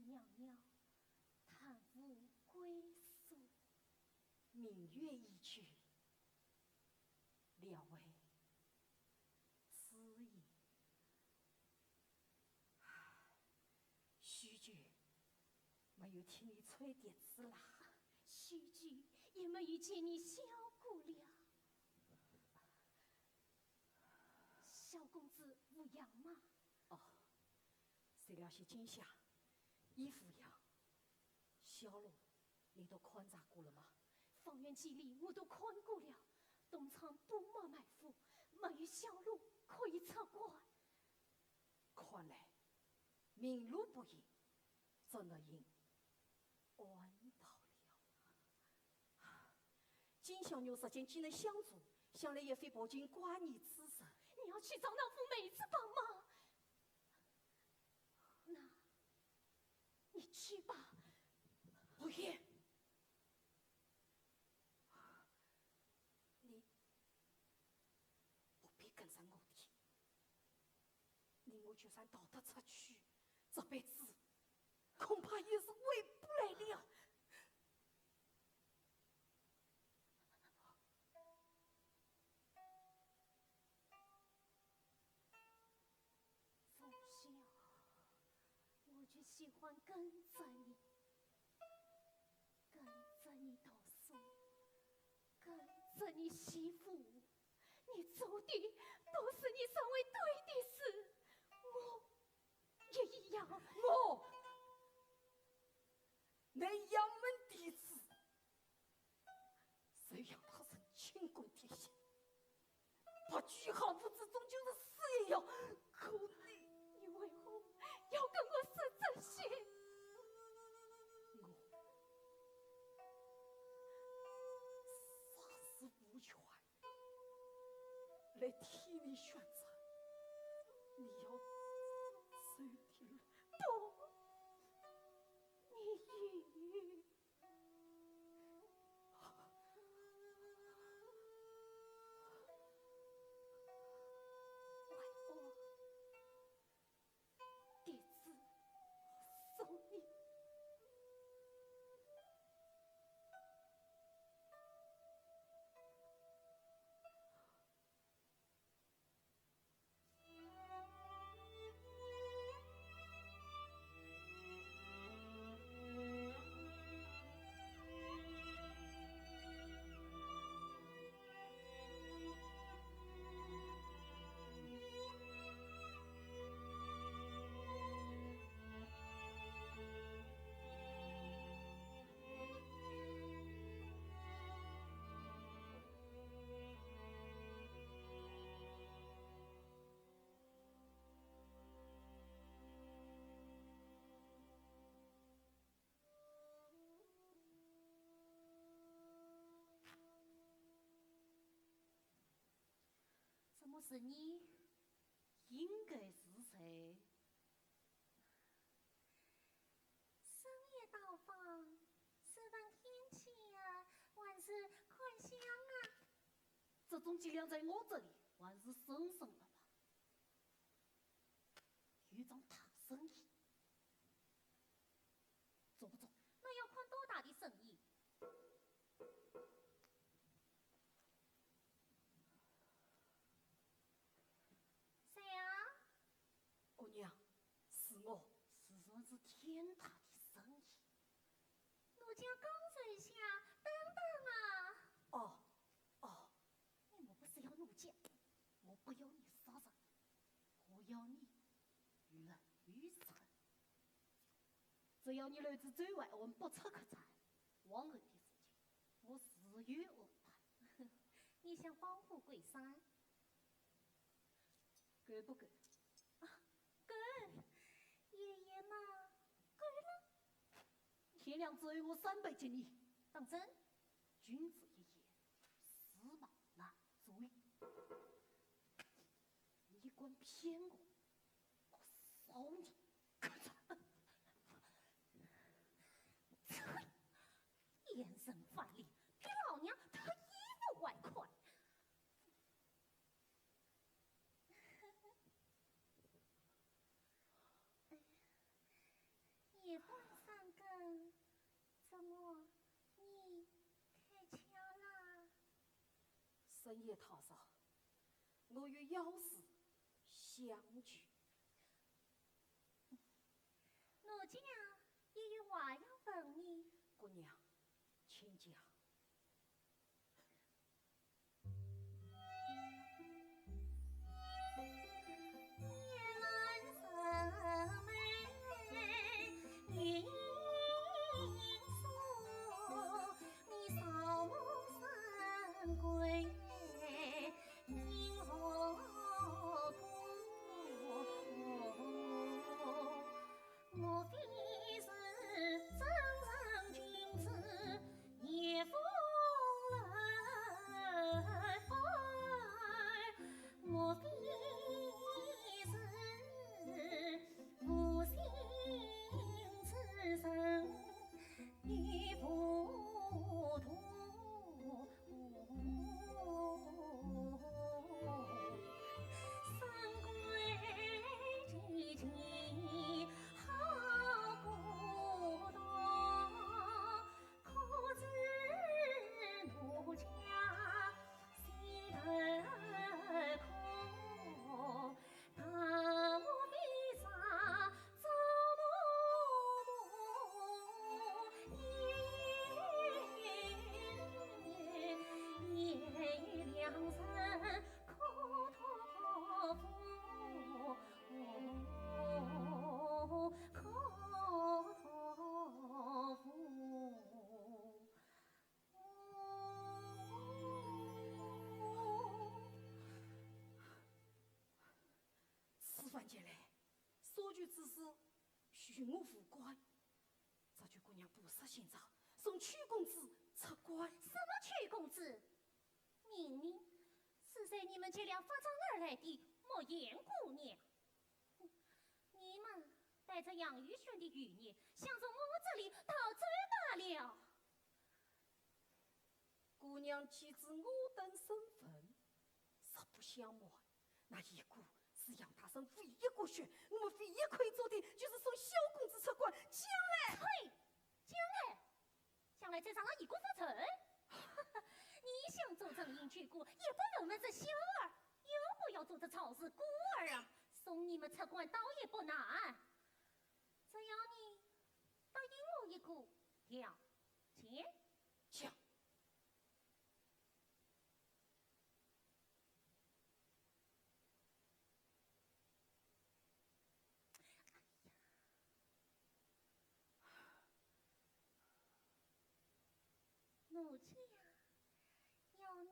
娘娘，叹无归宿。明月依旧，聊为知音。唉，许久没有听你吹笛子啦。许久也没有见你笑过了。萧公子无恙吗？哦， 谁料是今夏，伊无恙。小路，你都勘察过了吗？方圆几里我都看过了，东窗布满埋伏，没有小路可以察观。看来，明路不行，只能行暗道了。 金小玉如今既能相助，想来也非薄情寡义之人。你要去找那富美子帮忙？那，你去吧。不愿。就算逃得出去，这辈子恐怕也是回不来了。从小我就喜欢跟着你，跟着你读书，跟着你习武，你做的都是你认为对的事，我也一样。我，乃杨门弟子，谁让他曾经过天下，把居下无子终究是死也要，可你，你为何要跟我说这些？我，实是无权 来替你选择，你要走的路。不，你一，外公，弟子送你。 怎么是你？应该是谁？深夜到访，试问天气啊，还是开箱啊？这种伎俩在我这里还是省省了吧。有桩大生意，做不做？那要看多大的生意。 谁呀？姑娘，是我。是算是天大的生意。奴家告辞一下，等等啊。哦，哦。你莫不是要奴家？我不要你杀人，我要你留一人。只要你留仔周怀安不出客栈，往后的事情，我自有安排。你想保护桂山？ 够不够？啊，够！爷爷嘛，够了。天亮之后我三倍给你。当真？君子一言，驷马难追。你敢骗我，我饶你！这个贱人范蠡，比老娘脱衣服还快。 夜半三更，怎么你开窍啦？深夜太早，我有要事相求。奴家也有话要问你。姑娘，请讲。前来，所求之事，与我无关。这就姑娘不识相招，送邱公子出关。什么邱公子？明明是随你们这辆法场而来的墨颜姑娘。你们带着杨玉轩的余孽，想从我这里逃走罢了。姑娘既知我等身份，实不相瞒，那一个是杨大人唯一个选，我们唯一可以做的就是送小公子出关。将来，呸！将来，将来再让那一个复仇？你想做正人君，也不能瞒着小儿；要不要做这曹氏孤儿啊？送你们出关倒也不难，只要你答应我一个条件。讲。 奴家要你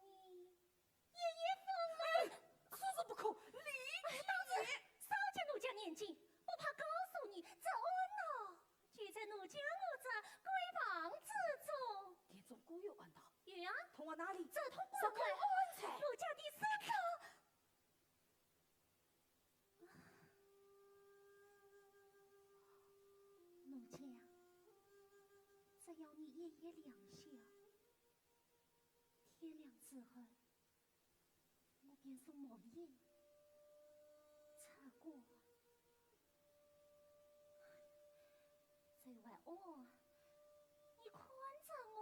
爷爷封了。哎，此事不可，离哎，当然，少见奴家年纪，不怕告诉你，这案呢，就在奴家我这闺房之中。殿中果有案道？有啊。通往哪里？这通关门，这个案才。奴家的身子。 奴家，只要你爷爷两下，天亮之后，我便送墨颜出关。这案哦，你看着我。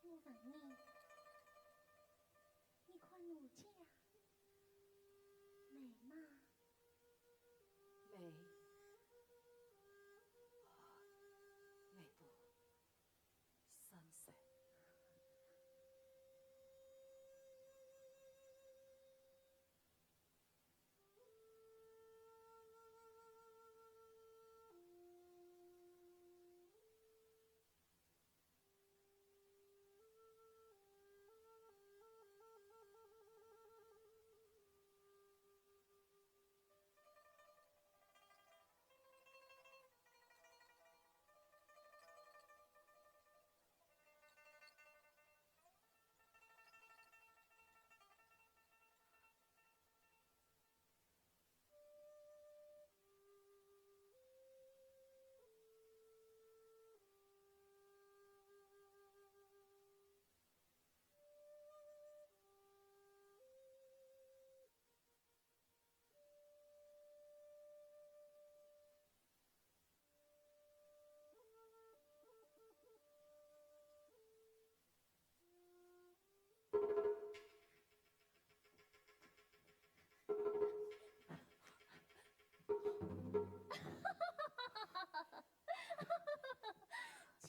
我问你，你看奴家美吗？美，美不胜收。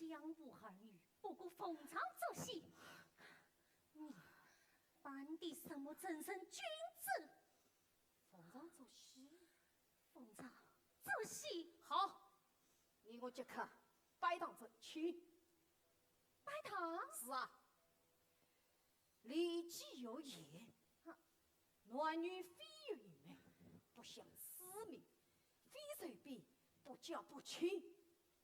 江湖儿女，不过逢场作戏。你扮的什么正人君子？逢场作戏？逢场作戏。好，你我即刻拜堂成亲。拜堂？是啊。 礼记有言，啊。男女非一门，不相思命，非随便不嫁不亲。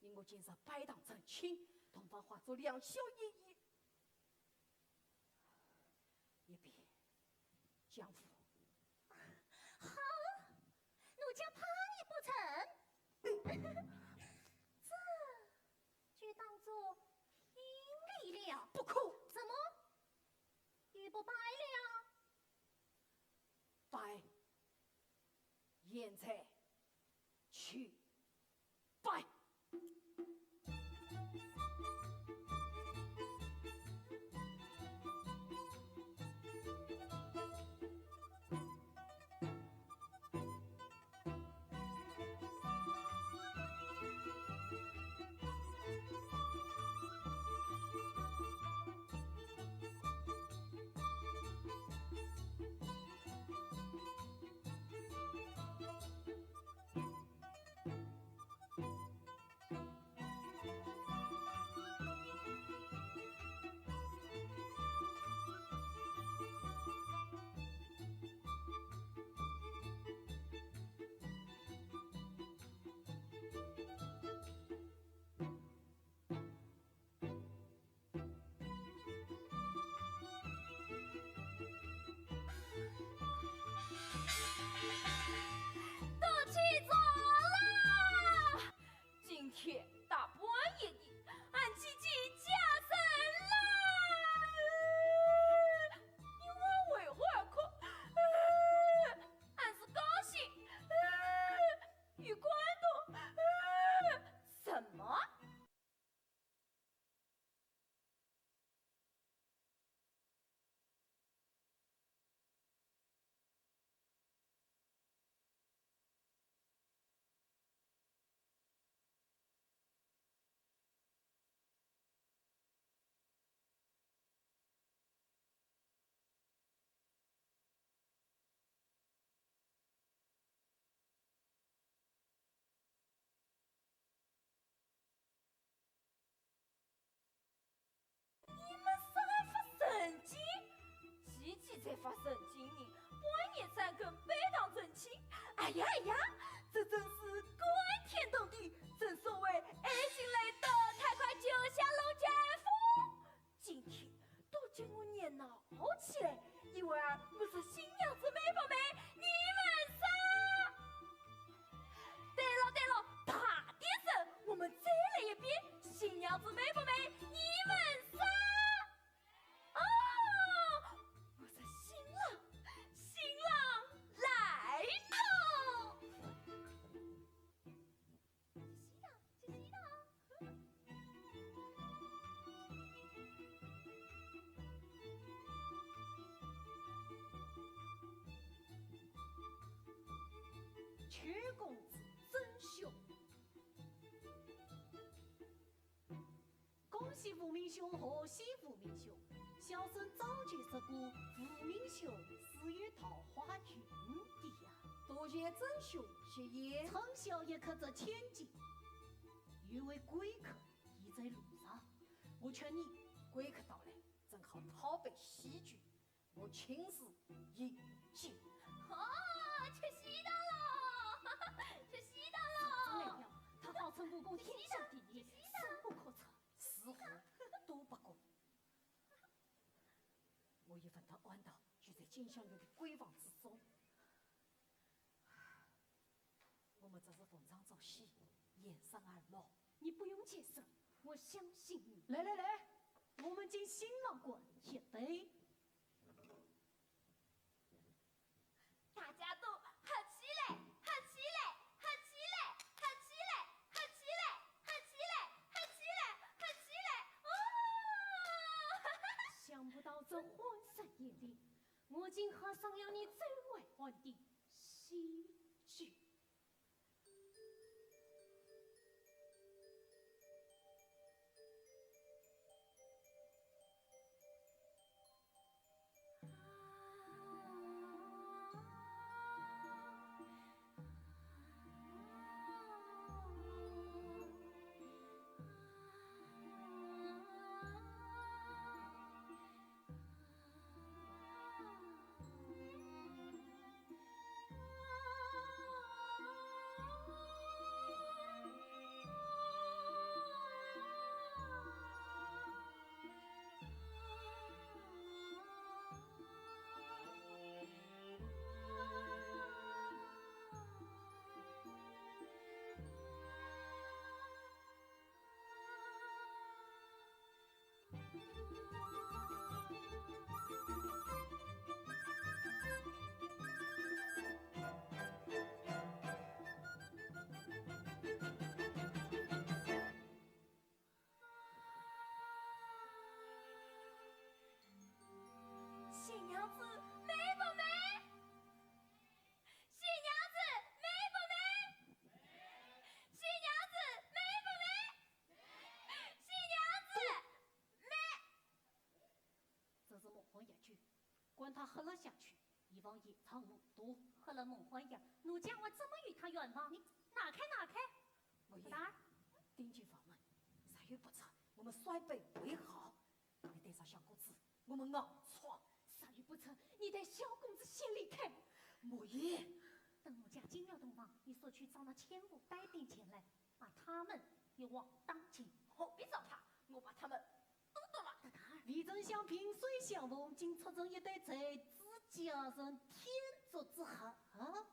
你我今日拜堂成亲，同房化作两小一幼，一别江湖。好，奴家怕你不成。这 就当作听礼了。不可。怎么？又不拜了？拜。现在去拜。哎呀哎呀，这真是感天动地，正所谓爱情来得太快，就像龙卷风。今天都将我热闹起来，一会儿我说新娘子美不美，你们说？对了对了，大点声，我们再来一遍，新娘子美不美，你们说？ 哦，我说新郎，新郎来了。新郎，新郎。邱公子，曾兄。 恭喜无名兄，贺喜无名兄。小生早就说过，无名兄是有桃花运的呀。多谢曾兄吉言。春宵一刻值千金。有位贵客已在路上，我劝你，贵客到来，正好讨杯喜酒。 我亲自饮酒。哦，吃喜糖了，吃喜糖了。这来了，他号称武功天下第一，深不可测。是何都不过。我已闻得暗道就在金香园的闺房之中。我们只是逢场作戏，掩身而乐。你不用解释，我相信你。来来来，我们敬新郎官一杯。 大家都喝起来，喝起来，喝起来，喝起来，喝起来，喝起来，喝起来，喝起来，哦！想不到这欢声夜里，我竟喝上了你最为欢的喜酒。 新娘子美不美？新娘子美不美？新娘子美不美？新娘子美。这是梦幻药酒，管他喝了下去，以防夜长梦多。喝了梦幻药，奴家我怎么与他圆房？你拿开，拿开！我也不打。顶进房门，啥也不吃，我们摔杯为好。 你带上香公子，我们硬闯。啥也不成，你带小公子先离开。莫言。等奴家进了洞房，你速去找那千户带兵前来，把他们一网打尽。何必找他？我把他们都剁了。大胆儿！未曾想萍水相逢，竟出城一对才子佳人，天作之合啊！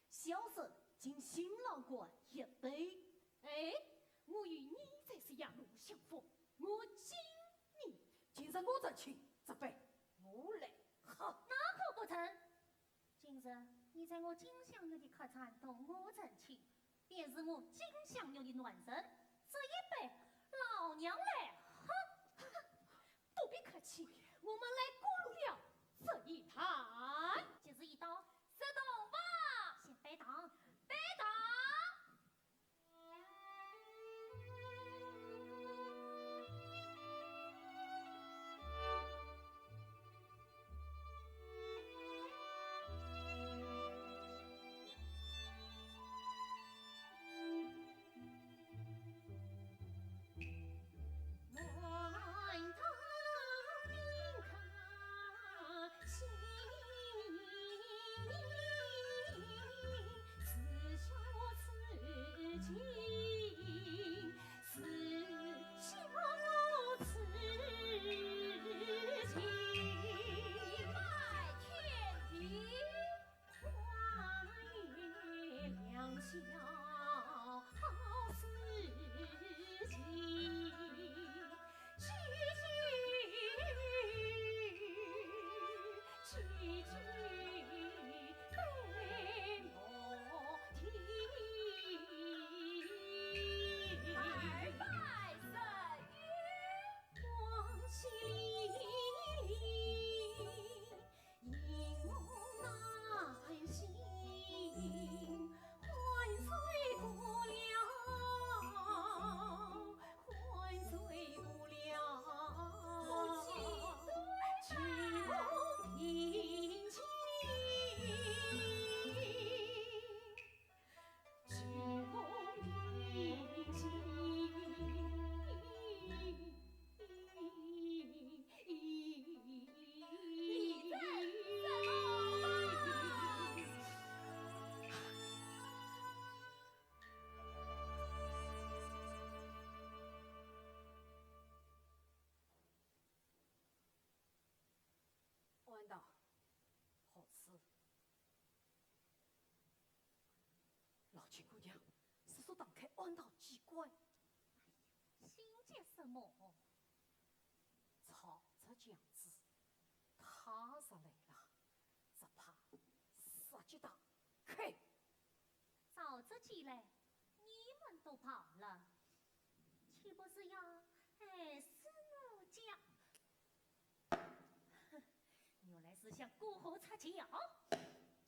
小生敬新郎官一杯。哎，我与你才是狭路相逢，我敬 你。今日我成亲，这杯我来喝。那可不成。今日你在我金香园的客栈同我成亲，便是我金香园的男人，这一杯老娘来喝。不必客气，我们来过了这一坛。吉时已到，入洞房。先拜堂。拜堂。暗道机关。心急什么？曹植娘子，她若来了，只怕杀鸡打狗。曹植既来，你们都跑了，岂不是要害死奴家？ 哼，原来是想过河拆桥。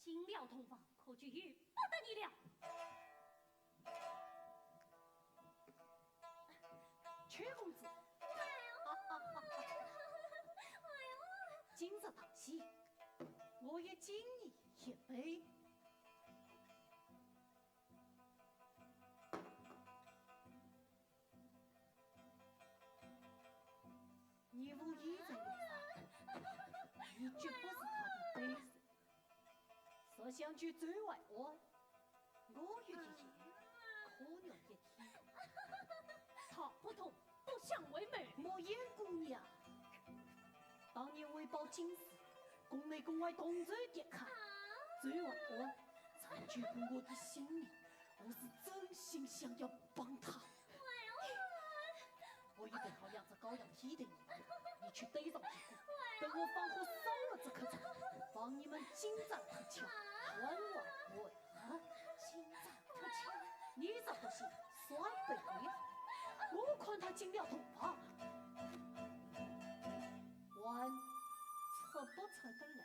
进了洞房，可就由不得你了。邱公子，哎呦，哎呦，今日大喜，我也敬你一杯。 你无意在为啥？你绝不是他的对手。若想救周怀安，我有一言，可有一天。他不痛不痒为媒。莫言姑娘，当年为报京师，宫内宫外同仇敌忾，周怀安曾救过我的性命，我是真心想要帮他。 我已备好两只羔羊替代你，你去对上几个，等我放火烧了这棵柴，帮你们金帐脱壳，还我为何？金帐脱壳？你这不是耍白目呀？我看他进了洞房，还出不出得来？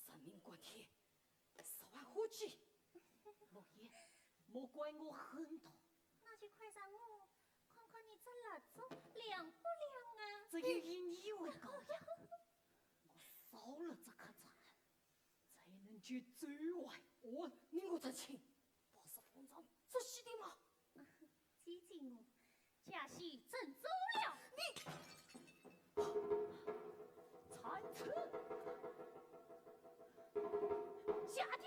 人命关天， 十万火急。莫言，莫怪我狠毒。那就快让我看看你这蜡烛亮不亮啊？只有以你为羔羊，我烧了这棵柴，才能救周怀安。你我这亲，不是逢场作戏的吗？ 既然我，假戏真做了。你，残次！夏天，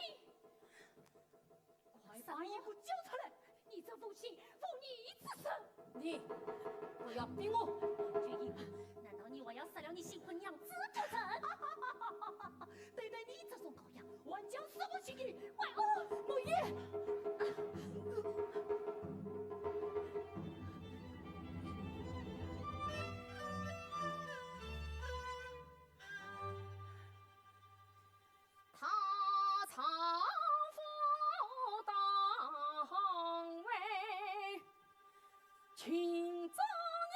快把衣服交出来！你这负心负义之人！你不要逼我！难道你还要杀了你新婚娘子不成？对待你这种羔羊， 还讲什么情义？快哦，莫言！他丈夫当为情中人。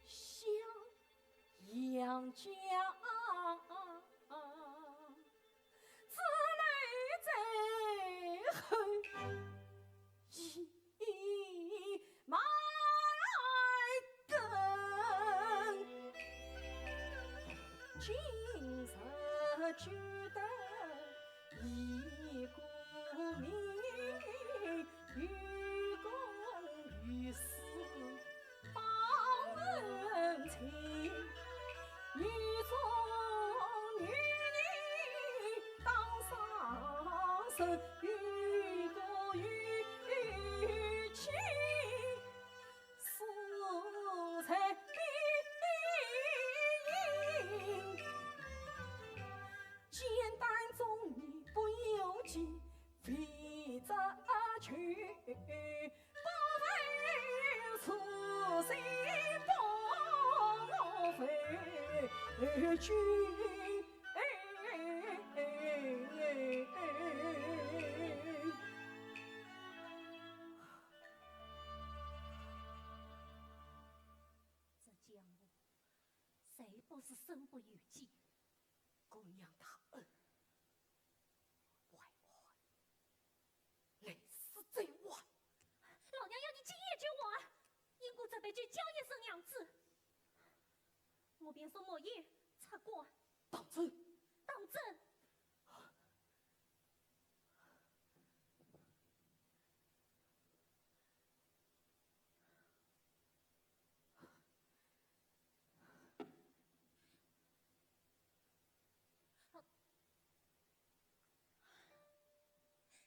襄阳家，子楼在后，一马登。今日救得 一个名，有功有私报恩情。女中女儿当上人，有个有情。 所在必应，简单忠义不由己，非则求，不为所信，不为君。 这江湖，谁不是身不由己？姑娘大恩，为我累死这晚。老娘要你今夜救我啊！因故这杯酒交一声娘子，我便送莫言出关。当真？当真。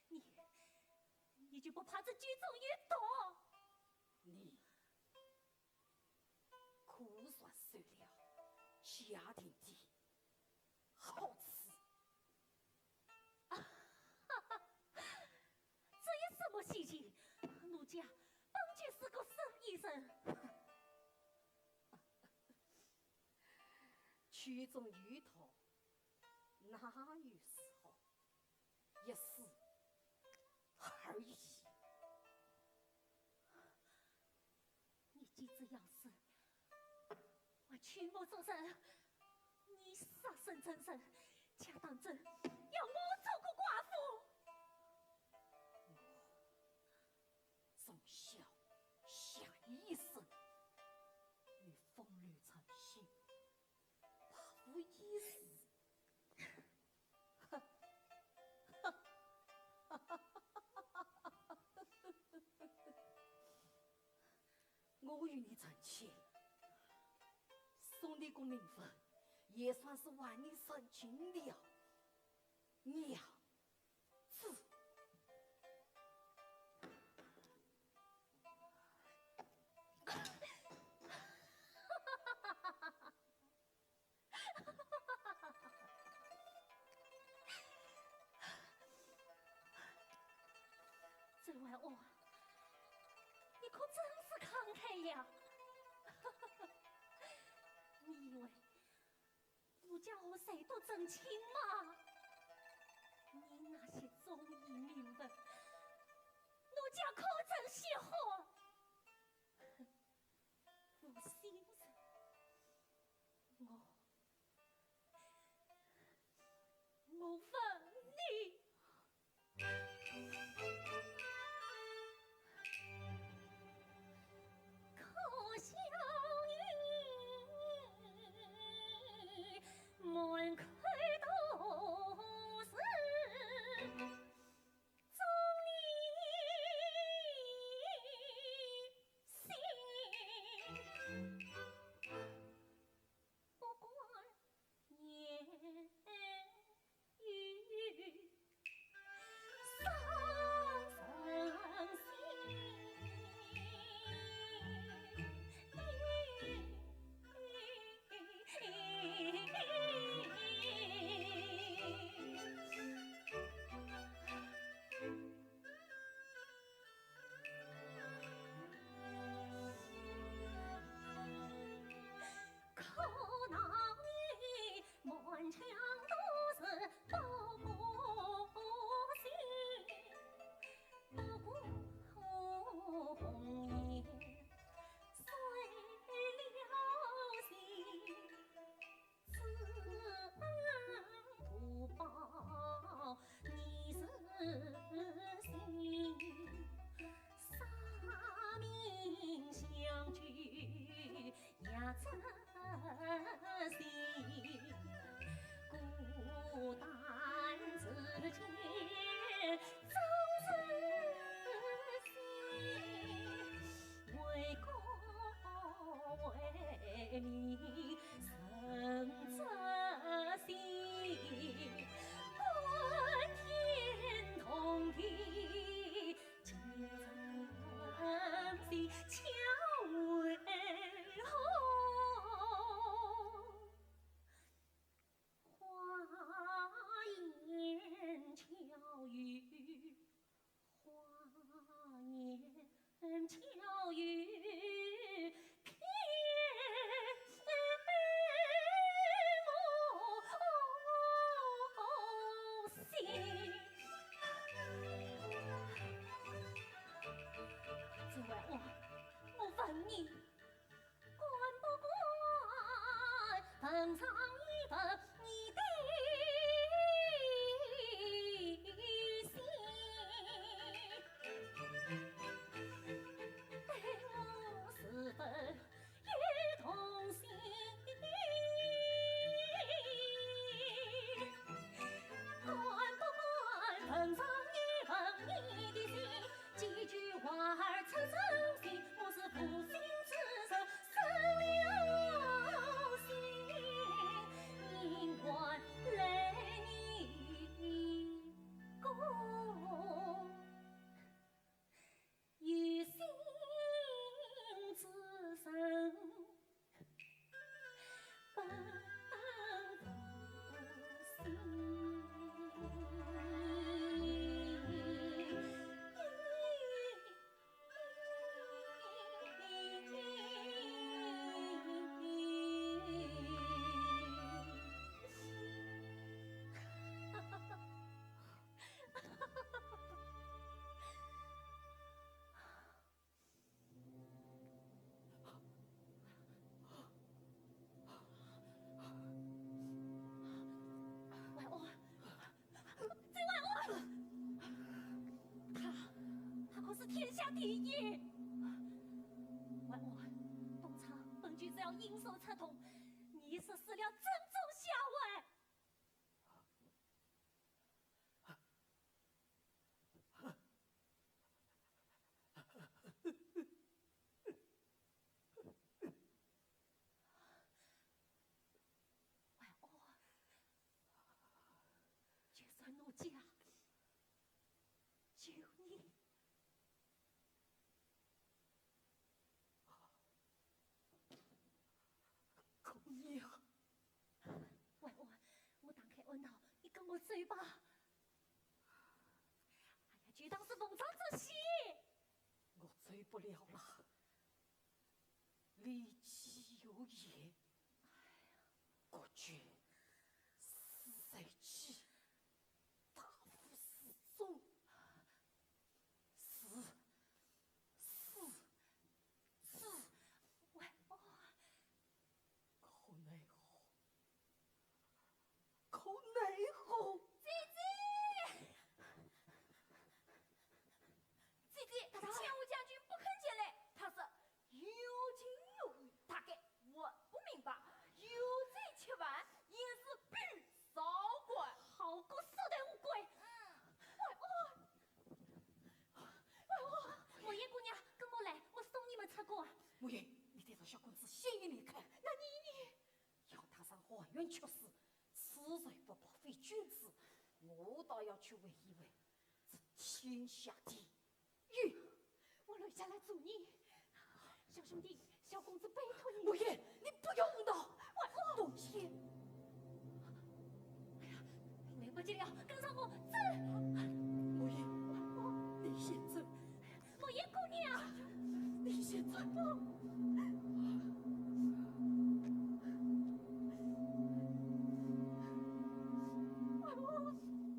你，你就不怕这酒中有毒？你走了，谢天地，好事。啊，这有什么稀奇？奴家本就是个生意人。曲终于途，哪有是好？一死而已。你既这样说，我屈目作声，你杀身成神，假当真要我做个寡妇？我从小下一生，与风流成性， 无一事。我与你成亲，送你个名分，也算是还你人情了。娘子。 周怀华，你可真是慷慨呀！你以为奴家和谁都成亲吗？你那些中意名分，奴家可曾稀罕？ 负心人，我，我问你。可笑你满口都是 忠义心，不管年幼伤人心。 可恼你满腔都是报国心，报国红颜碎了心。 知恩图报你是心，舍命相救也珍惜。孤单至今总是心。 为国为民神则心，感天动地见人心，巧为好花言巧语。 花言巧语骗我心。周怀华，我问你， 敢不敢问上一问你的心？对我是否有动心？敢不敢问上一问你的心？几句话儿出真心，我是负心之人，失了心。你第一。外婆，东厂本就是要因祸出动，你是死了正中下怀。 外婆，就算奴家救你，姑娘。外婆，我打开暗道，你跟我走吧。哎呀，就当是逢场作戏。我走不了了。 礼记有言，国君死在即，大夫死终。死，死，死，外婆。可奈何，可奈何。姐姐，姐姐，大胆！千户将军不肯前来，他说有情有义，大概我不明白，有罪七万，也是必遭关。好个死头乌龟！嗯。外婆，外婆，莫言姑娘，跟我来，我送你们出关。莫言，你带着小公子先行离开。那你呢？ 要他人还愿去世，此罪不报非君子，我倒要去问一问这天下第一。我留下来助你。小兄弟，小公子拜托你。莫言，你不要胡闹。我，我……东仙。哎呀，来不及了，跟上我，走。莫言，你先走。 莫言姑娘，你先走吧。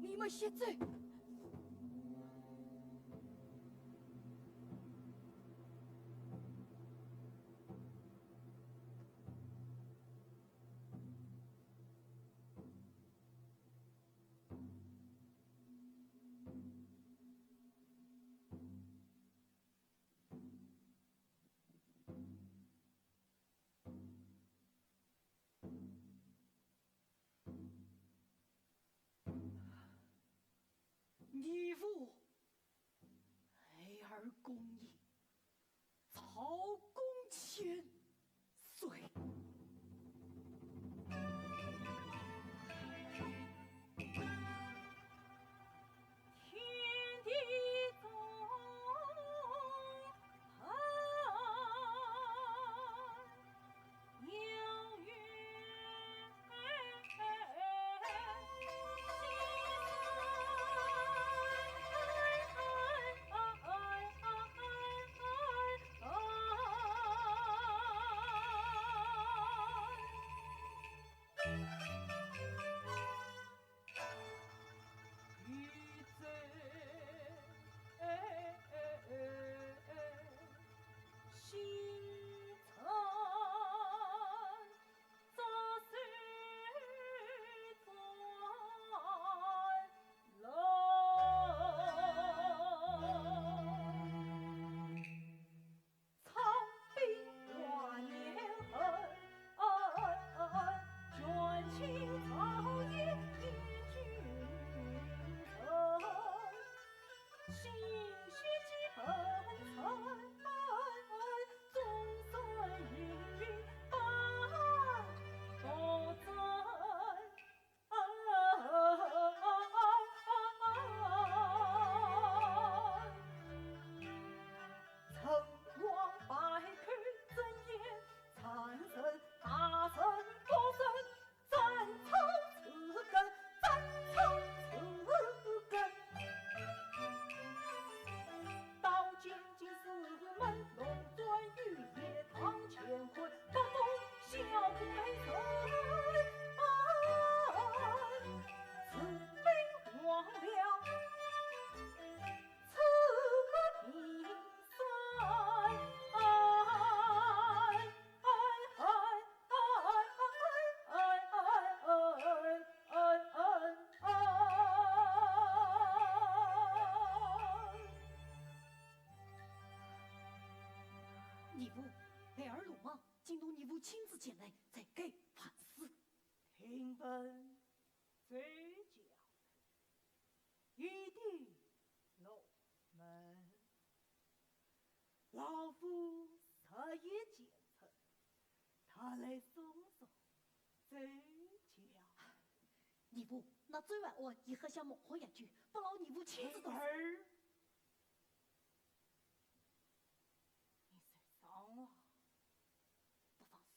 你们先走。本周教头，一定落门。老夫日夜兼程，特来送送周教。义父，那周万安已喝下猛火药酒，不劳义父亲自动手。儿，你受伤了。不妨事。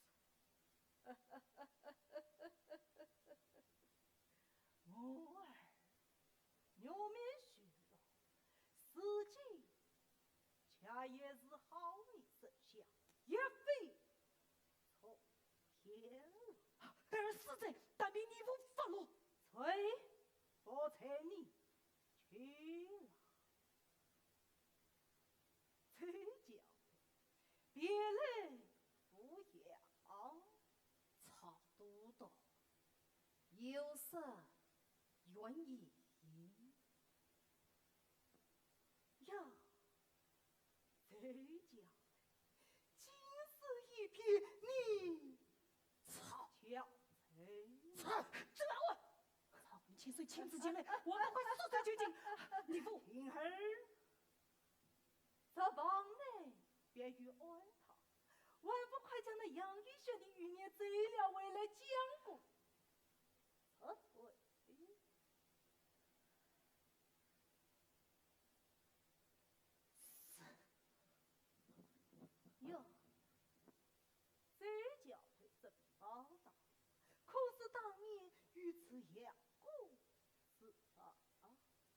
我儿，玉面兽龙，如今却也是好命神仙，一飞冲天了。儿死罪，但凭义父发落。罪不在你，去了。 周教头，别来无恙。曹都督，有失远迎。呀，周教头，竟是一片泥。曹操。曹操。这我，曹公卿虽亲自前来，我们快速速就近。义父。平儿， 这房内别有安堂，还不快将那杨玉雪的玉面奏了回来讲过这罪？是。哟，周教头这笔报答，可是当年与此杨公 是啊。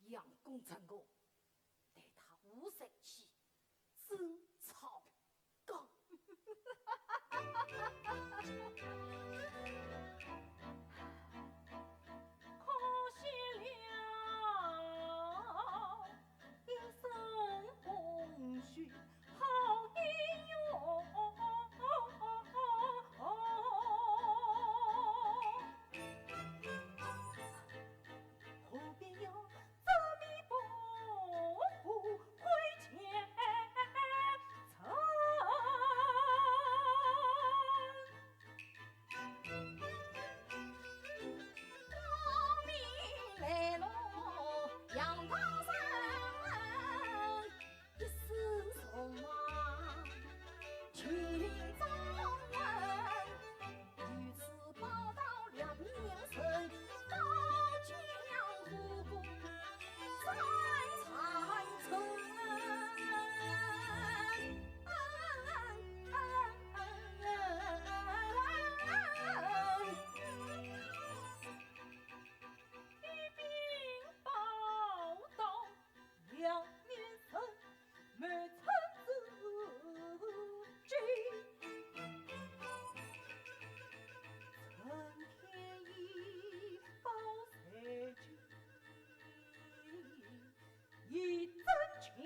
杨公成功，待他无罪去，真操刚。可惜了一身功序，好英雄。 何必要这般不负亏欠？光明磊落阳光山。 一世romance，群英壮文，如此报答良人，高江湖功，赞赞称。一并报答 两面人，满城之君，承天一宝在君，一针见。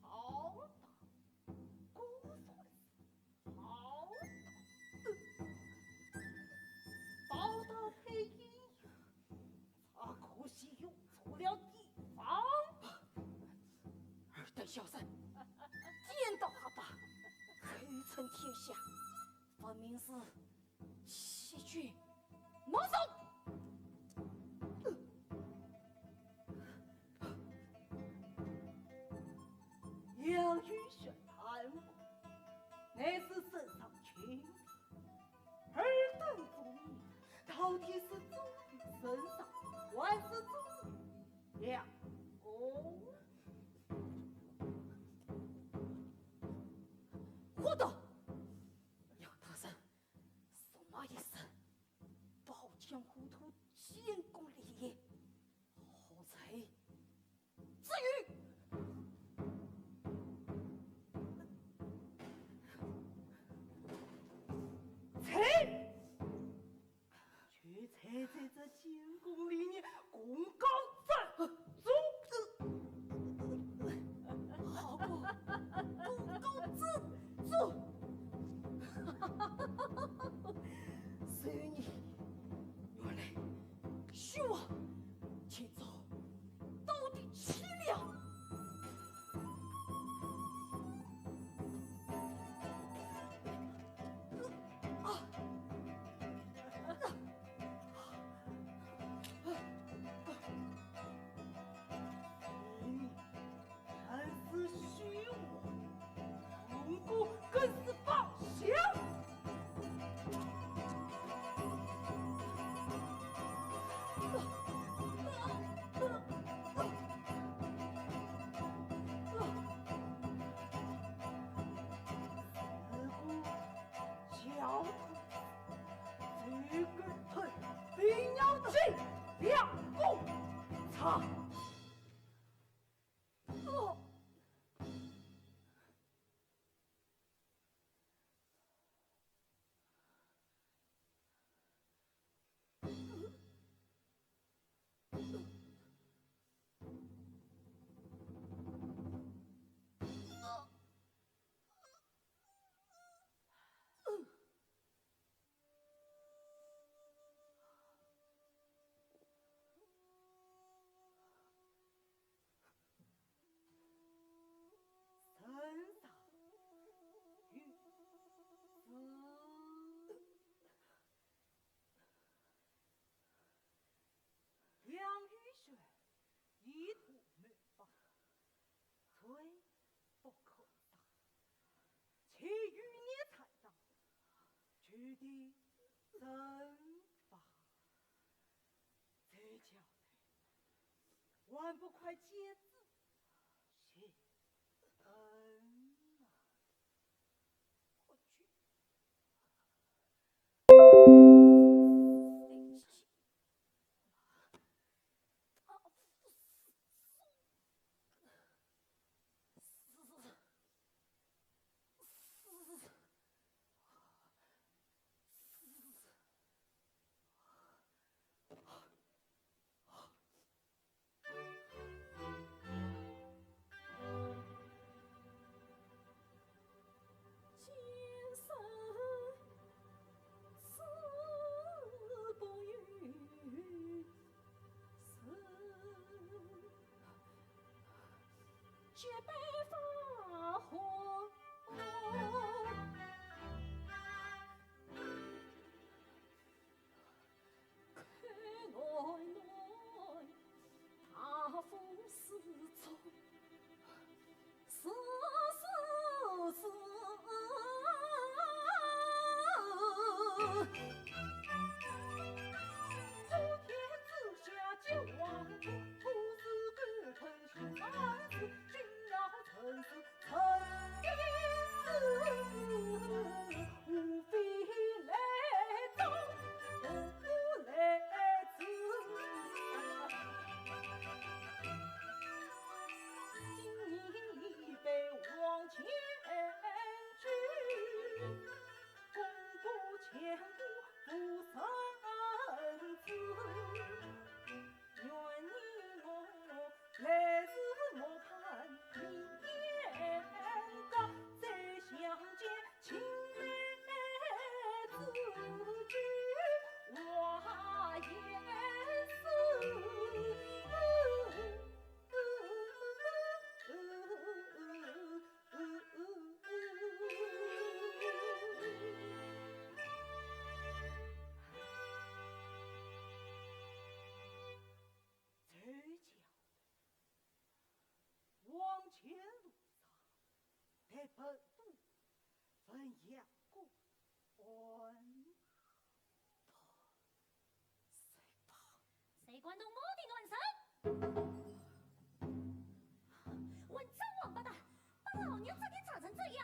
好大，果然是好大。宝刀配银元，只可惜用错了地方。尔等小人，颠倒黑白，口称天下，分明是 欺君罔上。杨玉雪贪污，乃是圣上钦点，尔等忠义，到底是忠于圣上，还是忠于杨公？我，今朝到底去了。啊！ 还是许我，功过更是放下。如果交出这个退兵要紧，两个差。 身上有刺。杨玉环一吐没法，罪不可赦，且与你参当，决定 惩罚。这家伙还不快见字谢恩啊！我去。往前路上，待本都文阳官安。谁管动我的男人？混账王八蛋，把老娘给你打成这样！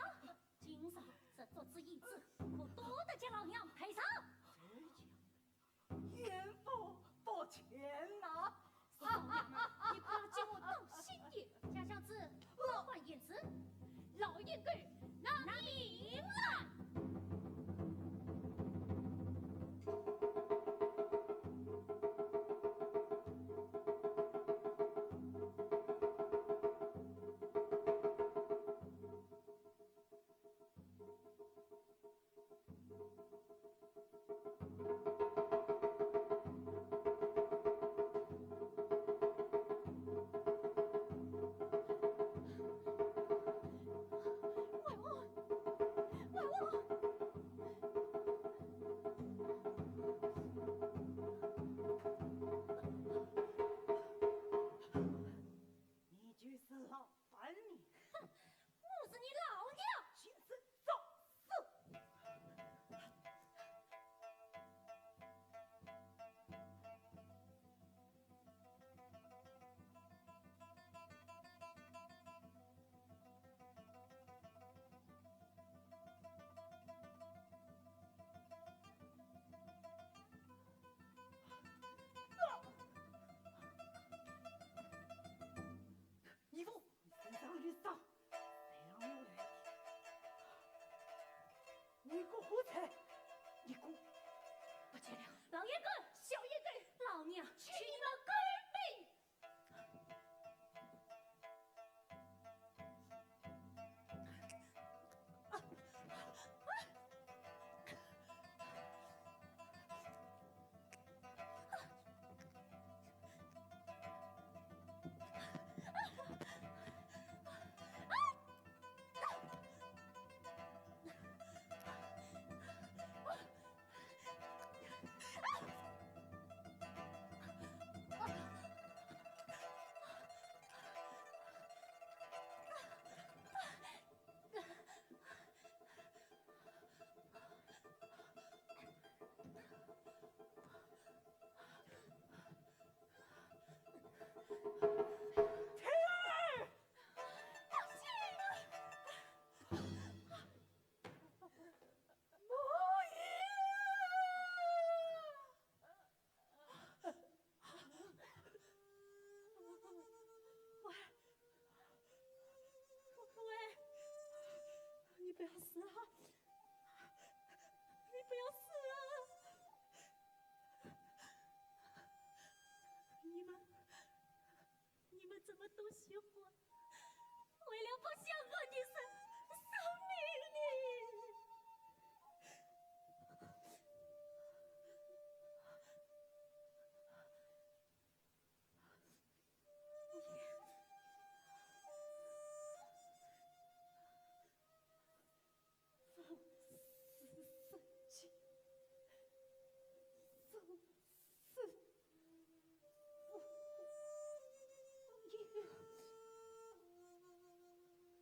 今朝这桌子椅子，可多得给老娘赔偿！冤枉不浅呐！ 老娘们，你不要叫我当心点。家小子，多管闲事，老阴狗，拿命来！不要死啊！你不要死啊！你们，你们这么多血汗，为了不想和你生，生命呢？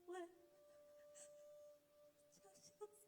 喂，小小子。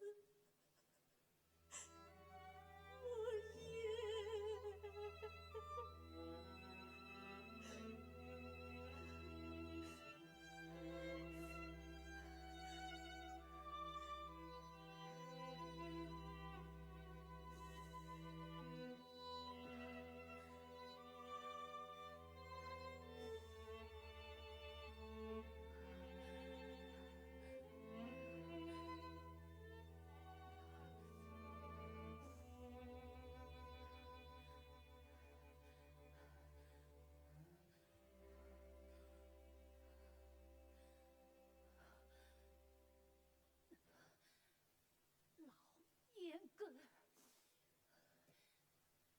老年狗，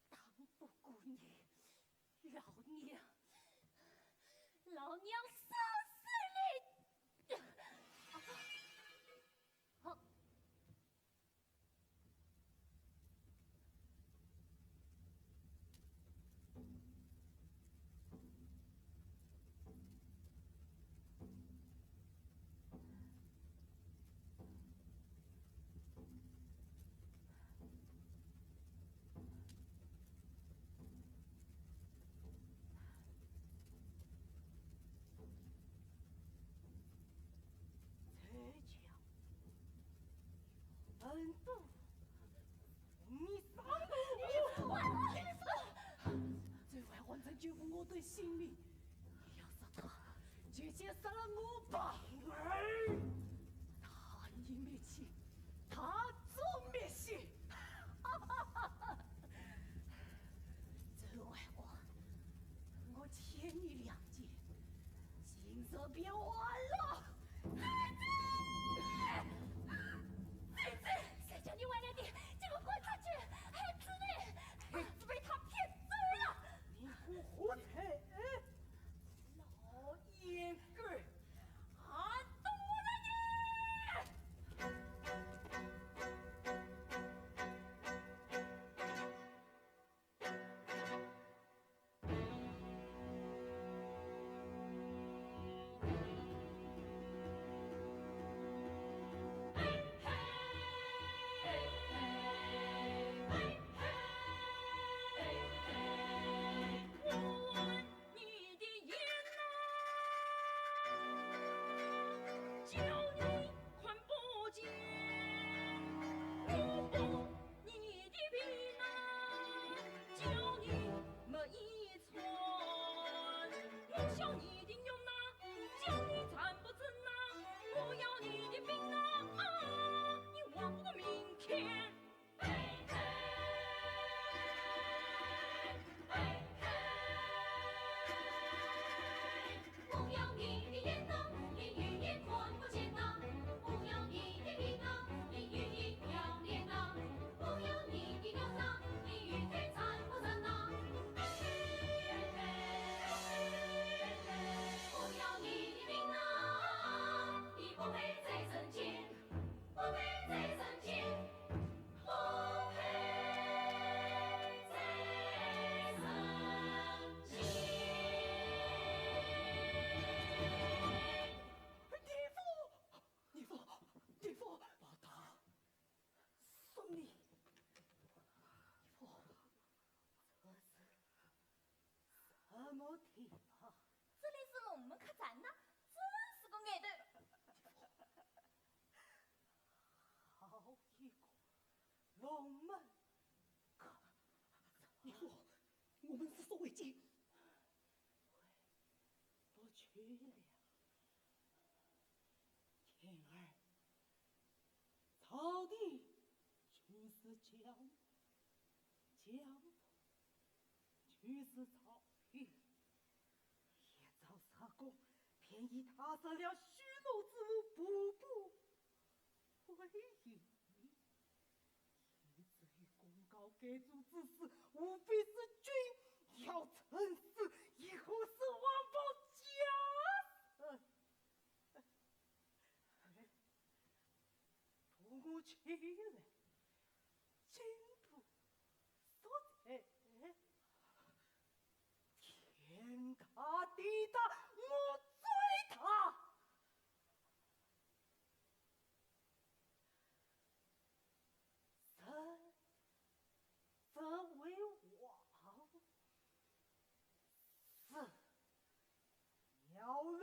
打不过你，老娘，老娘杀死你！啊，好。 才叫本都你杀了我！周怀欢曾救过我的性命，你要杀他，就先杀了我吧。儿，他你灭亲，他做灭亲。周怀欢，我欠你良心，今日便完了。孩子，孩子，谁叫你回来的？给我滚出去！孩子呢？孩子被他骗走了。你个混蛋！老年狗，俺懂了你！ 你的眼呐，叫你看不见；我要你的病呐，叫你没医穿。我要你的肉呐，叫你站不正呐。我要你的病呐，啊，你活不过明天。 我要你的眼呐，你永远看不见呐。我要你的病呐，你永远要脸呐。我要你的肉呐，你永远站不正呐。我要你的病呐，你不配在人间，不配在人间。 不配在人间。地府，地府，地府，老大，送你。地府，这是什么地方？这里是龙门客栈呐，这是个外头。 好一个龙门客栈！你说我们是所为今回不去了。天儿，到底就是江湖，江湖就是曹营。一朝杀功，便已踏上了许诺之路，步步为营。 以至于功高盖主之势，无非是君要臣死，亦或是王保家臣。哎，同我起来，进步所在，天大地大，我最大。 臣则为王，是要论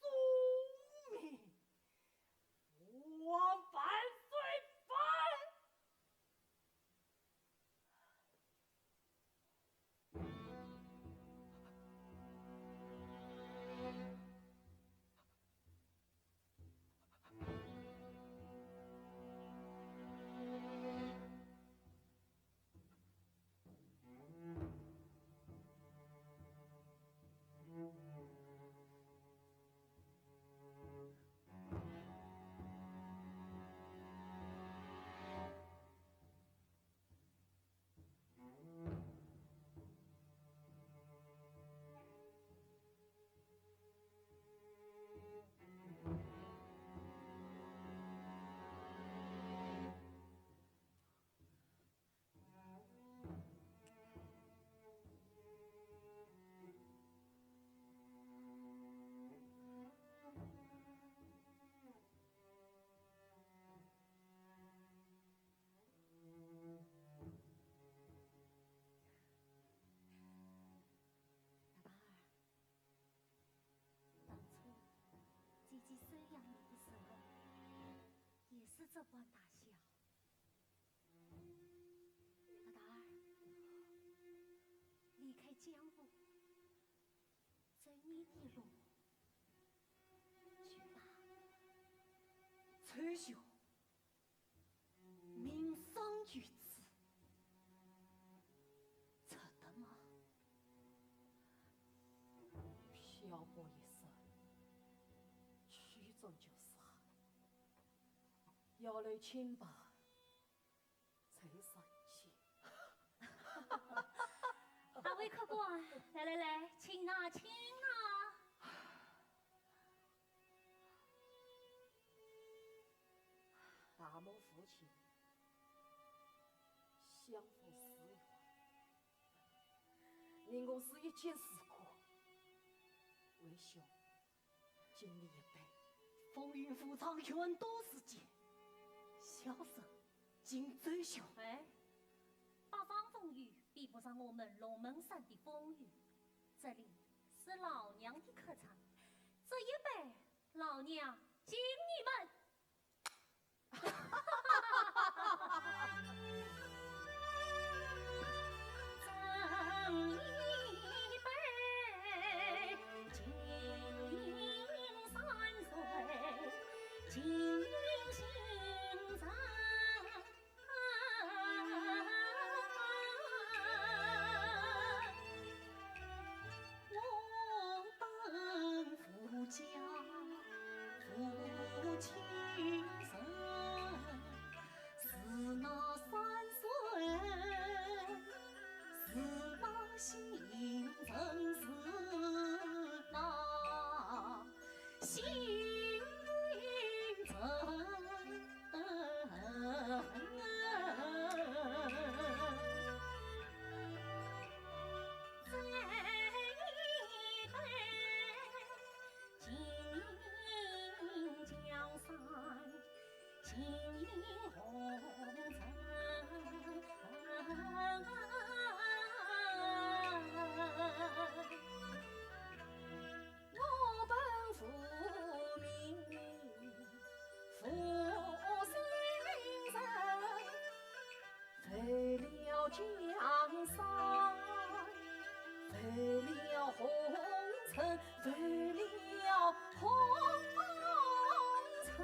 忠名，吾王万岁万！ 大儿，当初姐姐收养你的时候，也是这般大小。大儿，离开江湖， 走你的路，去吧。翠秀，名声于此，值得吗？漂泊一生，曲终就是好。要留清白， 谁生气？二位客官，来来来，请啊，请啊。大漠无情，相逢是一回，命我是一见如故。为兄， 敬你一杯。风雨无常，愿赌时间。小生敬醉酒。哎，八方风雨比不上我们龙门山的风雨。这里是老娘的客栈，这一杯老娘敬你们。 我本无家无亲人，是那山水，是那行人，是那行人。 我本无名，无姓人，为了江山，为了红尘，为了红尘。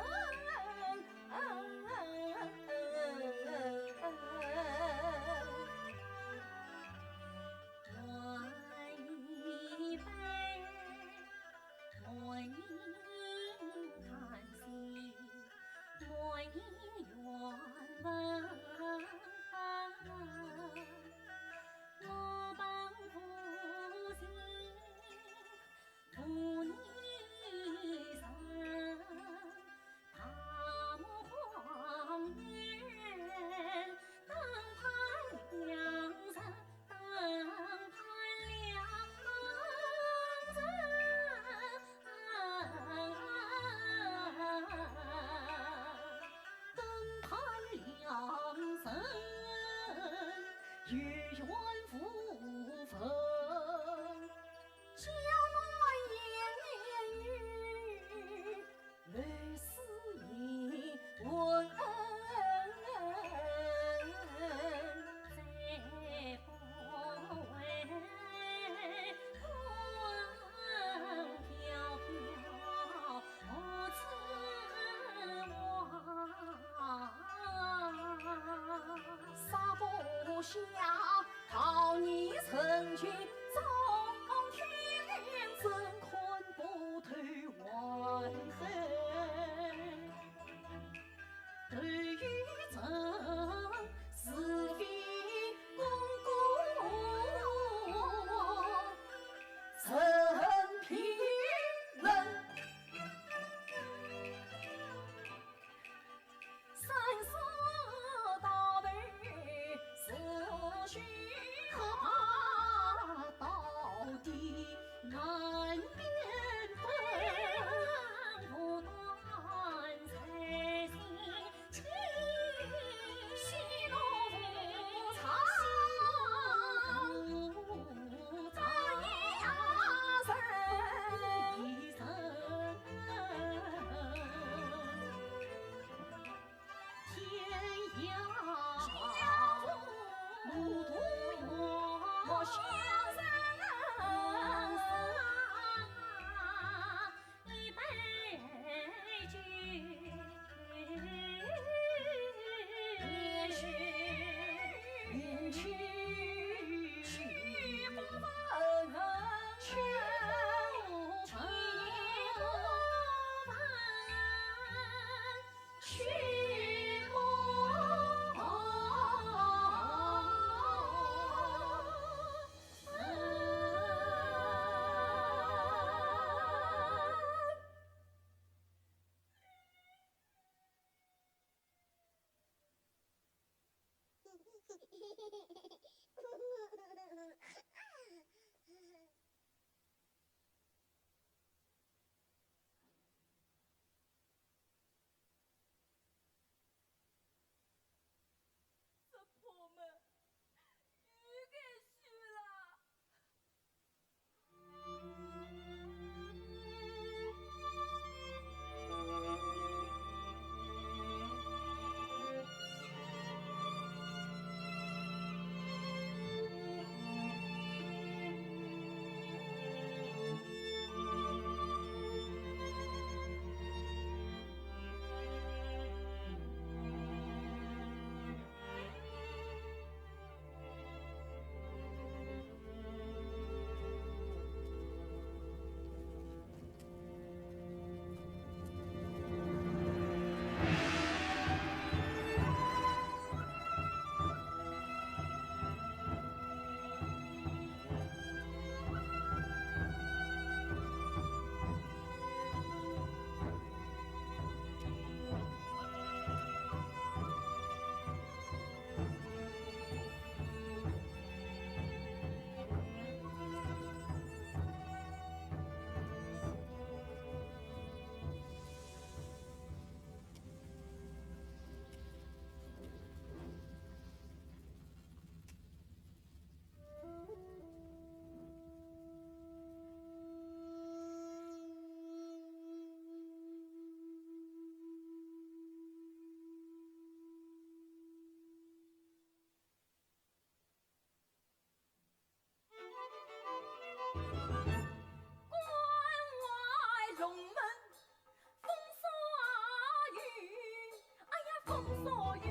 所以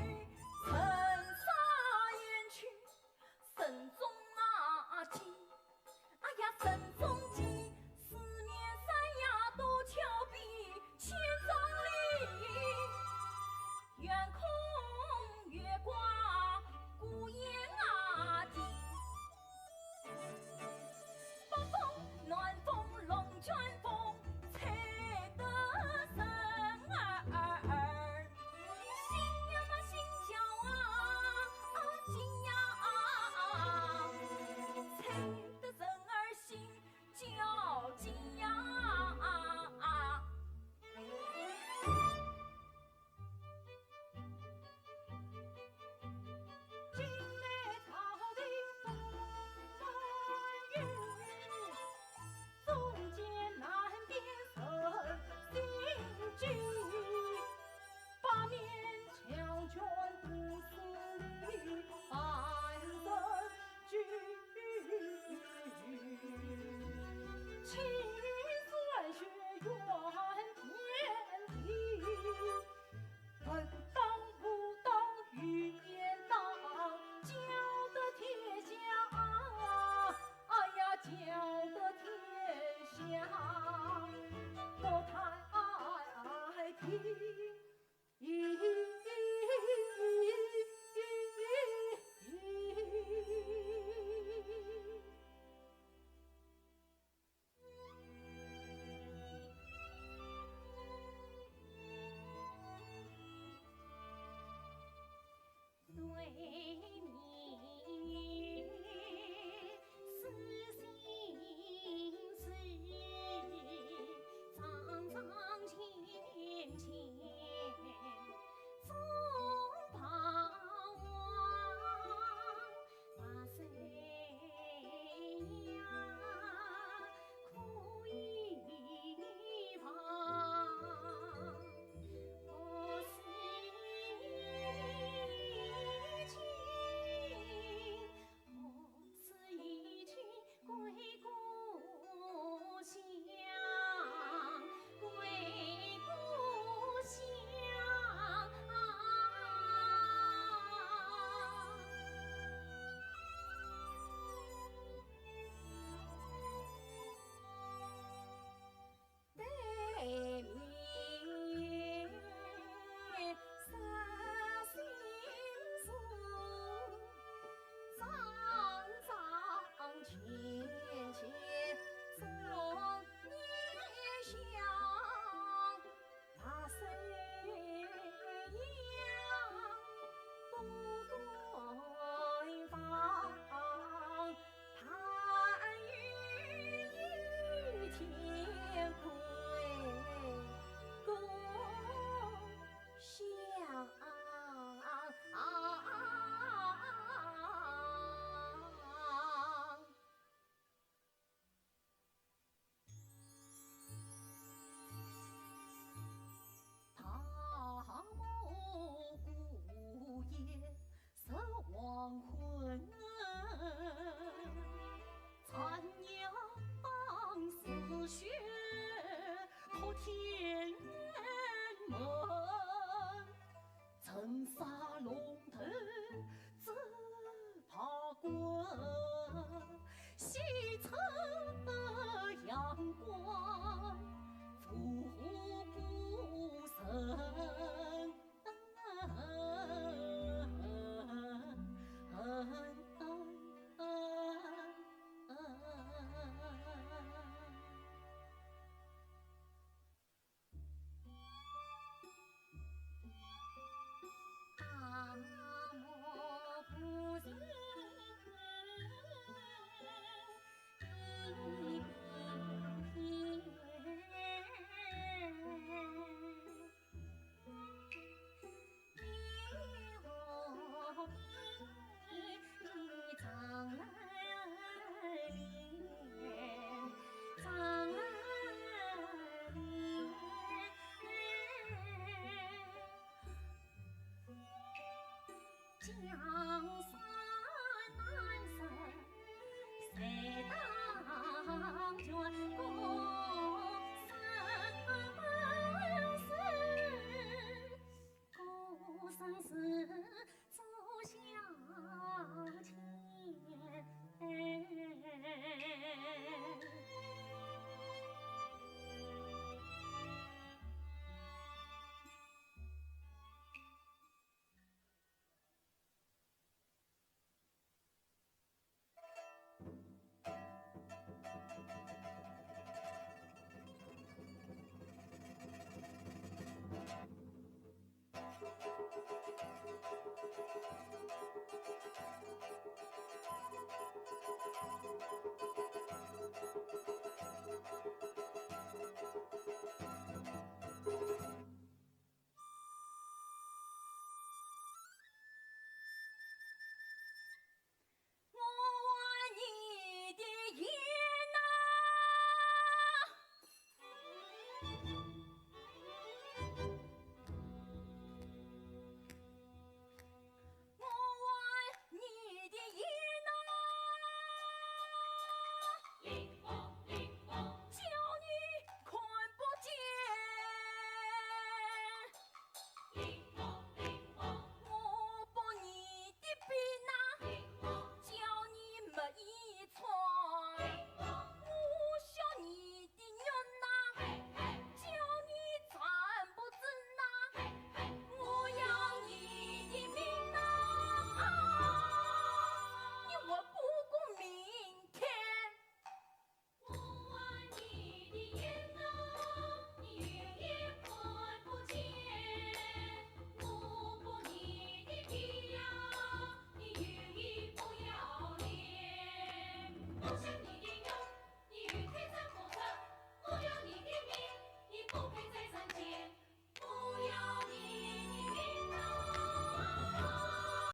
人生也去，人中啊见。哎呀，人中见，四面山呀多峭壁，千丈岭，远空月挂孤雁啊啼。北风南风龙卷风，吹得人儿心呀嘛心焦啊，啊，惊呀，啊，啊，啊，吹得人儿心焦急呀。